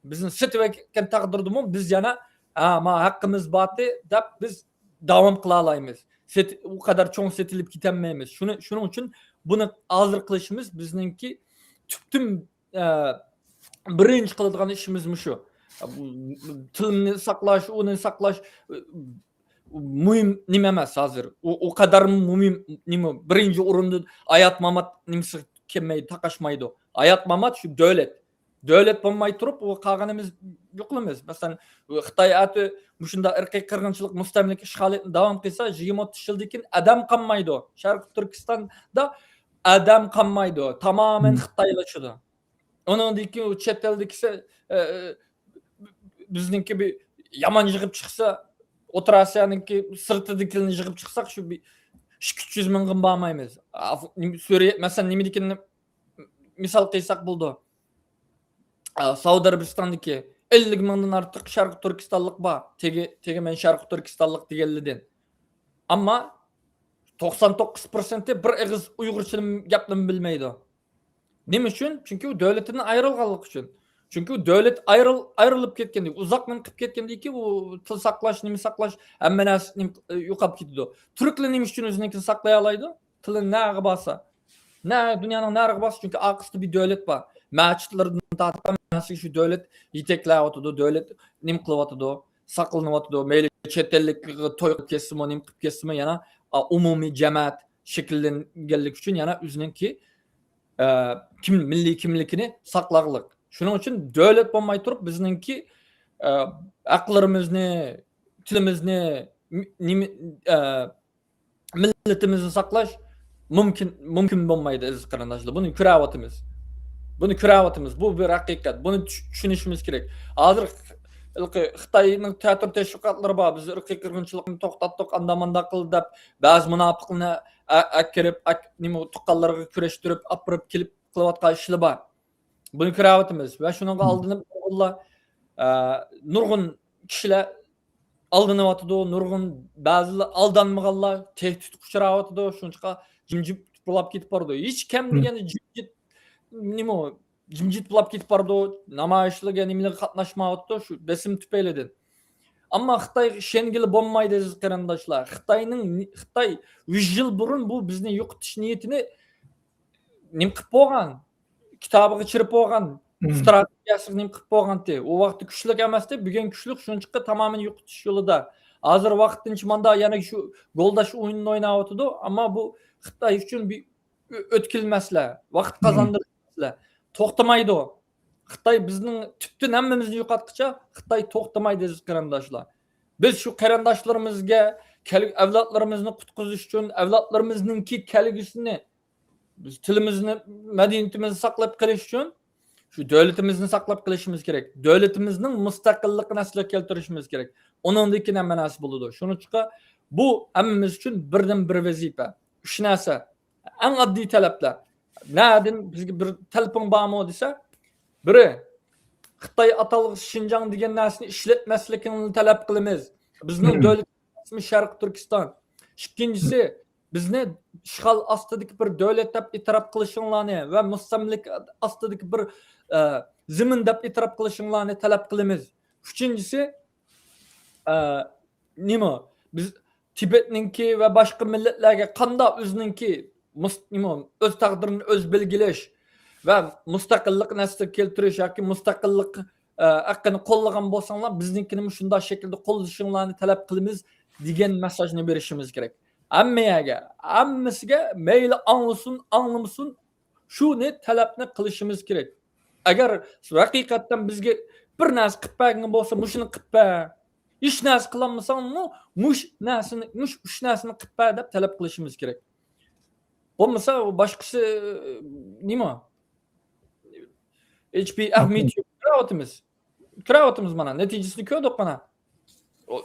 بىزنى سېتىۋەتكەن تەقدىردىمۇ بىز يەنە، ھە، ما ھەققىمىز باتى دەپ بىز داۋام قىلالايمىز. سېت-، ئۇ قەدەر چوڭ سېتىلىپ كېتەلمەيمىز. شۇنى، شۇنىڭ ئۈچۈن بۇنى ھازىر قىلىشىمىز بىزنىڭكى تۈپتىن، ئە، بىرىنچى قىلىدىغان ئىشىمىز مۇشۇ. بۇ تىلنى ساقلاش، ئۇنى ساقلاش، ئە، مۇھىم نېمە ئەمەس ھازىر. ئۇ، ئۇ قەدەر مۇھىم نېمە، بىرىنچى ئورۇندا ھايات مامات نېمىسى كەلمەيدۇ، تاقاشمايدۇ. ھايات مامات شۇ دۆلەت. دۆلەت بولماي تۇرۇپ، ئۇ قالغىنىمىز يوقىلىمىز. مەسىلەن، خىتاي ئەتە مۇشۇنداق ئىرقىي قىرغىنچىلىق، مۇستەملىكە ئىشغالىيىتىنى داۋام قىلسا، يىگىرمە ئوتتۇز يىلدىن كېيىن ئادەم قالمايدۇ. شەرقىي تۈركىستاندا ئادەم قالمايدۇ. تامامەن خىتايلىشىدۇ. ئۇنىڭدىن كېيىن ئۇ چەت ئەلدىكىسى، ئە، بىزنىڭكى بىر يامان يىغىپ چىقسا، ئوتتۇرا ئاسىيانىڭكى سىرتىدىكىلەرنى يىغىپ چىقساق، شۇ بىر ئىككى ئۈچ يۈز مىڭغىمۇ بارمايمىز. ئاف-، نېمە، سۈرىيە، مەسىلەن، نېمىدىكىنى مىسال قىلساق بولىدۇ. ئا، سەئۇدى ئەرەبىستاندىكى ئەللىك مىڭدىن ئارتۇق شەرقىي تۈركىستانلىق بار. تېگى، تېگى مەن شەرقىي تۈركىستانلىق دېگەنلىدىن. ئەمما توقسان توققۇز پىرسەنتى بىر ئېغىز ئۇيغۇرچە گەپنىمۇ بىلمەيدۇ. نېمە ئۈچۈن؟ چۈنكى ئۇ دۆلىتىدىن ئايرىلغانلىقى ئۈچۈن. چۈنكى ئۇ دۆلەت ئايرىل-، ئايرىلىپ كەتكەندىن، ئۇزاق نېمە قىلىپ كەتكەندىن كېيىن ئۇ تىل ساقلاش، نېمە ساقلاش، ھەممە نەرسە نېمە، يوقاپ كېتىدۇ. تۈركلەر نېمە ئۈچۈن ئۆزىنىڭكىنى ساقلىيالايدۇ؟ تىلى نەگە بارسا، نە، دۇنيانىڭ نەرىگە بارسا، چۈنكى ئارقىسىدا بىر دۆلەت بار. مەسچىتلىرىدىن تارتىپ ھەممىسىگە شۇ دۆلەت يېتەكلەۋاتىدۇ، دۆلەت نېمە قىلىۋاتىدۇ، ساقلىنىۋاتىدۇ. مەيلى چەت ئەللىك توي قىلىپ كەتسىمۇ، نېمە قىلىپ كەتسىمۇ، يەنە، ئا، ئومۇمىي جەمەت شەكىللەنگەنلىكى ئۈچۈن يەنە ئۆزىنىڭكى، ئە، كىم-، مىللىي كىملىكىنى ساقلاغلىق. شۇنىڭ ئۈچۈن دۆلەت بولماي تۇرۇپ بىزنىڭكى، ئە، ھەقلىرىمىزنى، تىلىمىزنى، م-، نېمە، ئە، مىللىتىمىزنى ساقلاش مۇمكىن، مۇمكىن بولمايدۇ، ئەزىز قېرىنداشلار. بۇنى كۆرۈۋاتىمىز. بۇنى كۆرۈۋاتىمىز. بۇ بىر ھەقىقەت. بۇنى چۈش-، چۈشىنىشىمىز كېرەك. ھازىر ھېلىقى خىتاينىڭ تەتۈر تەشۋىقاتلىرى بار. بىز ئىرقىي قىرغىنچىلىقنى توختاتتۇق، ئاندا ماندا قىلدى دەپ، بەزى مۇناپىقلارنى ئە-، ئەكىرىپ، ئەك-، نېمە، تۇغقانلىرىغا كۈرەشتۈرۈپ، ئاپىرىپ كېلىپ قىلىۋاتقان ئىشلار بار. بۇنى كۆرۈۋاتىمىز ۋە شۇنىڭغا ئالدىنىپ نۇرغۇنلار، ئە، نۇرغۇن كىشىلەر ئالدىنىۋاتىدۇ، نۇرغۇن بەزىلەر ئالدانمىغانلار تەھدىتكە ئۇچراۋاتىدۇ، شۇنچىقا جىمجىت بولاپ كېتىپ بارىدۇ. ھېچ كەم دېگەندە جىمجىت، نېمە، جىمجىت بولاپ كېتىپ بارىدۇ، نامايىشلارغا، نېمىلەرگە قاتناشمايۋاتىدۇ، شۇ بېسىم تۈپەيلىدىن. ئەمما خىتايغا ئىشەنگىلى بولمايدۇ، ئەزىز قېرىنداشلار. خىتاينىڭ، خىتاي يۈز يىل بۇرۇن بۇ بىزنى يوقىتىش نىيىتىنى نېمە قىلىپ بولغان؟ كىتابىغا چىرىپ بولغان، ئىستراتېگىيەسىگە نېمە قىلىپ بولغانتى؟ ئۇ ۋاقىتتا كۈچلۈك ئەمەستى، بۈگۈن كۈچلۈك، شۇنچىقى تامامەن يوقىتىش يولىدا. ھازىر ۋاقىتتىنچە ماندا يەنە شۇ گولداش ئويۇنىنى ئويناۋاتىدۇ، ئەمما بۇ خىتاي ئۈچۈن بىر ئۆ-، ئۆتكىلى مەسىلە، ۋاقىت قازاندۇرۇش مەسىلە. توختىمايدۇ. خىتاي بىزنىڭ تۈپتىن ھەممىمىزنى يوقاتقىچە خىتاي توختىمايدۇ، ئەزىز قېرىنداشلار. بىز شۇ قېرىنداشلىرىمىزگە، كەل-، ئەۋلادلىرىمىزنى قۇتقۇزۇش ئۈچۈن، ئەۋلادلىرىمىزنىڭكى كەلگۈسىنى، بىز تىلىمىزنى، مەدەنىيىتىمىزنى ساقلاپ قېلىش ئۈچۈن شۇ دۆلىتىمىزنى ساقلاپ قېلىشىمىز كېرەك. دۆلىتىمىزنىڭ مۇستەقىللىقىنى ئەسلىگە كەلتۈرۈشىمىز كېرەك. ئۇنىڭدىن كېيىن ھەممە نەرسە بولىدۇ. شۇنىڭ ئۈچۈن بۇ ھەممىمىز ئۈچۈن بىردىن بىر ۋەزىپە. ئۈچ نەرسە. ئەڭ ئاددىي تەلەپلەر. نەدىن بىزگە بىر تەلىپىڭ بارمۇ دېسە، بىرى، خىتاي ئاتالغۇسى شىنجاڭ دېگەن نەرسىنى ئىشلەتمەسلىكىڭنى تەلەپ قىلىمىز. بىزنىڭ دۆلىتىمىز شەرقىي تۈركىستان. ئىككىنچىسى، بىزنى ئىشغال ئاستىدىكى بىر دۆلەت دەپ ئېتىراپ قىلىشىڭلارنى ۋە مۇستەملىكە ئاستىدىكى بىر، ئە، زېمىن دەپ ئېتىراپ قىلىشىڭلارنى تەلەپ قىلىمىز. ئۈچىنچىسى، ئە، نېمە؟ بىز تىبەتنىڭكى ۋە باشقا مىللەتلەرگە قانداق ئۆزىنىڭكى مۇس-، نېمە، ئۆز تەقدىرىنى ئۆزى بەلگىلەش ۋە مۇستەقىللىق نەستە كەلتۈرۈش ياكى مۇستەقىللىق، ئە، ھەققىنى قوللىغان بولساڭلار، بىزنىڭكىنىمۇ شۇنداق شەكىلدە قوللىشىڭلارنى تەلەپ قىلىمىز دېگەن مېساژنى بېرىشىمىز كېرەك. ھەممە يەرگە، ھەممىسىگە، مەيلى ئاڭلىسۇن، ئاڭلىمىسۇن، شۇنى تەلەپنى قىلىشىمىز كېرەك. ئەگەر ھەقىقەتەن بىزگە بىر نەرسە قىلىپ بەرگەن بولسا، مۇشۇنى قىلىپ بەر. ھېچ نەرسە قىلالمىساڭمۇ، مۇش نەرسىنى، مۇش ئۈچ نەرسىنى قىلىپ بەر دەپ تەلەپ قىلىشىمىز كېرەك. بولمىسا، باشقىسى، نېمە؟ ھېچبىر ئەھمىيىتى يوق. كۆرۈۋاتىمىز. كۆرۈۋاتىمىز مانا، نەتىجىسىنى كۆردۇق مانا. ئو،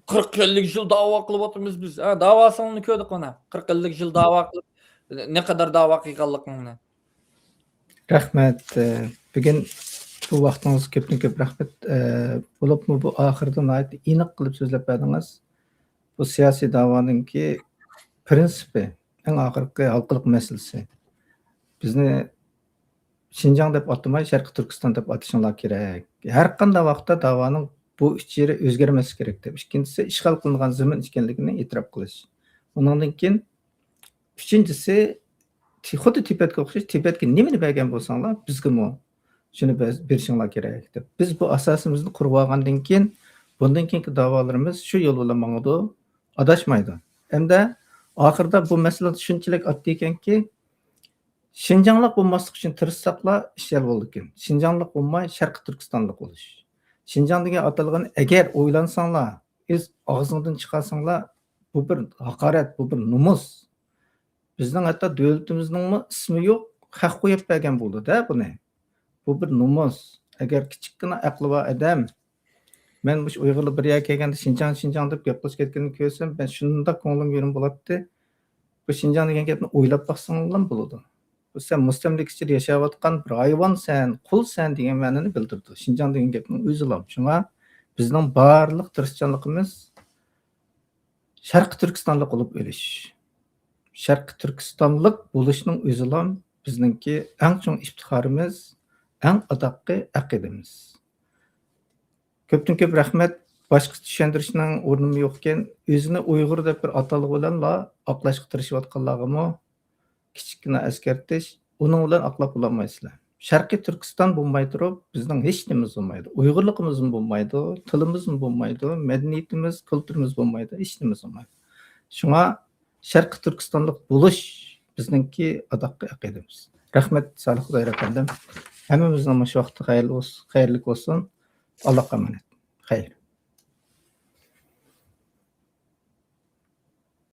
قىرىق، ئەللىك يىل داۋا قىلىۋاتىمىز بىز. ھە، داۋاسىڭنى كۆردۇق مانا. قىرىق، ئەللىك يىل داۋا قىلىپ، نەقەدەر داۋا قىلغانلىقىڭنى. رەھمەت. ئە، بۈگۈن بۇ ۋاقتىڭىزغا كۆپتىن كۆپ رەھمەت. ئە، بولۇپمۇ بۇ ئاخىرىدا ناھايىتى ئېنىق قىلىپ سۆزلەپ بەردىڭىز. بۇ سىياسىي داۋانىڭكى پىرىنسىپى، ئەڭ ئاخىرقى ھالقىلىق مەسىلىسى. بىزنى شىنجاڭ دەپ ئاتىماي، شەرقىي تۈركىستان دەپ ئاتىشىڭلار كېرەك. ھەر قانداق ۋاقىتتا داۋانىڭ بۇ ئۇچۇرى ئۆزگەرمەسلىكى كېرەك دەپ. ئىككىنچىسى، ئىشغال قىلىنغان زېمىن ئىكەنلىكىنى ئېتىراپ قىلىش. ئۇنىڭدىن كېيىن، ئۈچىنچىسى، تى-، خۇددى تىبەتكە ئوخشاش، تىبەتكە نېمىنى بەرگەن بولساڭلار، بىزگىمۇ شۇنى بەز-، بېرىشىڭلار كېرەك دەپ. بىز بۇ ئاساسىمىزنى قۇرۇۋالغاندىن كېيىن، بۇندىن كېيىنكى داۋالىرىمىز شۇ يول بىلەن ماڭىدۇ، ئاداشمايدۇ. ھەمدە ئاخىرىدا بۇ مەسىلە شۇنچىلىك ئاددىيكەنكى، شىنجاڭلىق بولماسلىق ئۈچۈن تىرىشساقلا، ئىش ھەل بولىدىكەن. شىنجاڭلىق بولماي، شەرقىي تۈركىستانلىق بولۇش. شىنجاڭ دېگەن ئاتالغان، ئەگەر ئويلانساڭلار، ئۆز ئاغزىڭدىن چىقارساڭلار، بۇ بىر ھاقارەت، بۇ بىر نومۇس. بىزنىڭ ھەتتا دۆلىتىمىزنىڭمۇ ئىسمى يوق، خەق قويۇپ بەرگەن بولدى-دە بۇنى. بۇ بىر نومۇس. ئەگەر كىچىككىنە ئەقلى بار ئادەم، مەن مۇشۇ ئۇيغۇرلار بىر يەرگە كەلگەندە شىنجاڭ، شىنجاڭ دەپ گەپ قىلىش كەتكىنىنى كۆرسەم، مەن شۇنداق كۆڭلۈم يېرىم بولاتتى. بۇ شىنجاڭ دېگەن گەپنى ئويلاپ باقساڭلارمۇ بولىدۇ. بۇ سەن مۇستەملىكە ئىچىدە ياشاۋاتقان بىر ھايۋانسەن، قۇلسەن دېگەن مەنىنى بىلدۈرىدۇ. شىنجاڭ دېگەن گەپنىڭ ئۆزىلا. شۇڭا بىزنىڭ بارلىق تىرىشچانلىقىمىز شەرقىي تۈركىستانلىق بولۇپ ئۆلۈش. شەرقىي تۈركىستانلىق بولۇشنىڭ ئۆزىلا بىزنىڭكى ئەڭ چوڭ ئىپتىخارىمىز، ئەڭ ئاداققى ئەقىدىمىز. كۆپتىن كۆپ رەھمەت. باشقا چۈشەندۈرۈشنىڭ ئورنىمۇ يوقكەن. ئۆزىنى ئۇيغۇر دەپ بىر ئاتالغۇ بىلەنلا ئاقلاشقا تىرىشىۋاتقانلارغىمۇ كىچىككىنە ئەسكەرتىش، ئۇنىڭ بىلەن ئاقلاپ بولالمايسىلەر. شەرقىي تۈركىستان بولماي تۇرۇپ، بىزنىڭ ھېچ نېمىمىز بولمايدۇ. ئۇيغۇرلۇقىمىزمۇ بولمايدۇ، تىلىمىزمۇ بولمايدۇ، مەدەنىيىتىمىز، كۈلتۈرىمىز بولمايدۇ، ھېچ نېمىمىز بولمايدۇ. شۇڭا شەرقىي تۈركىستانلىق بولۇش بىزنىڭكى ئاداققى ئەقىدىمىز. رەھمەت، سالىھ خۇدايار ئەپەندىم. ھەممىمىزنىڭ مۇشۇ ۋاقتى خەيرلىك بولسۇن، خەيرلىك بولسۇن. ئاللاھقا ئامانەت. خەير.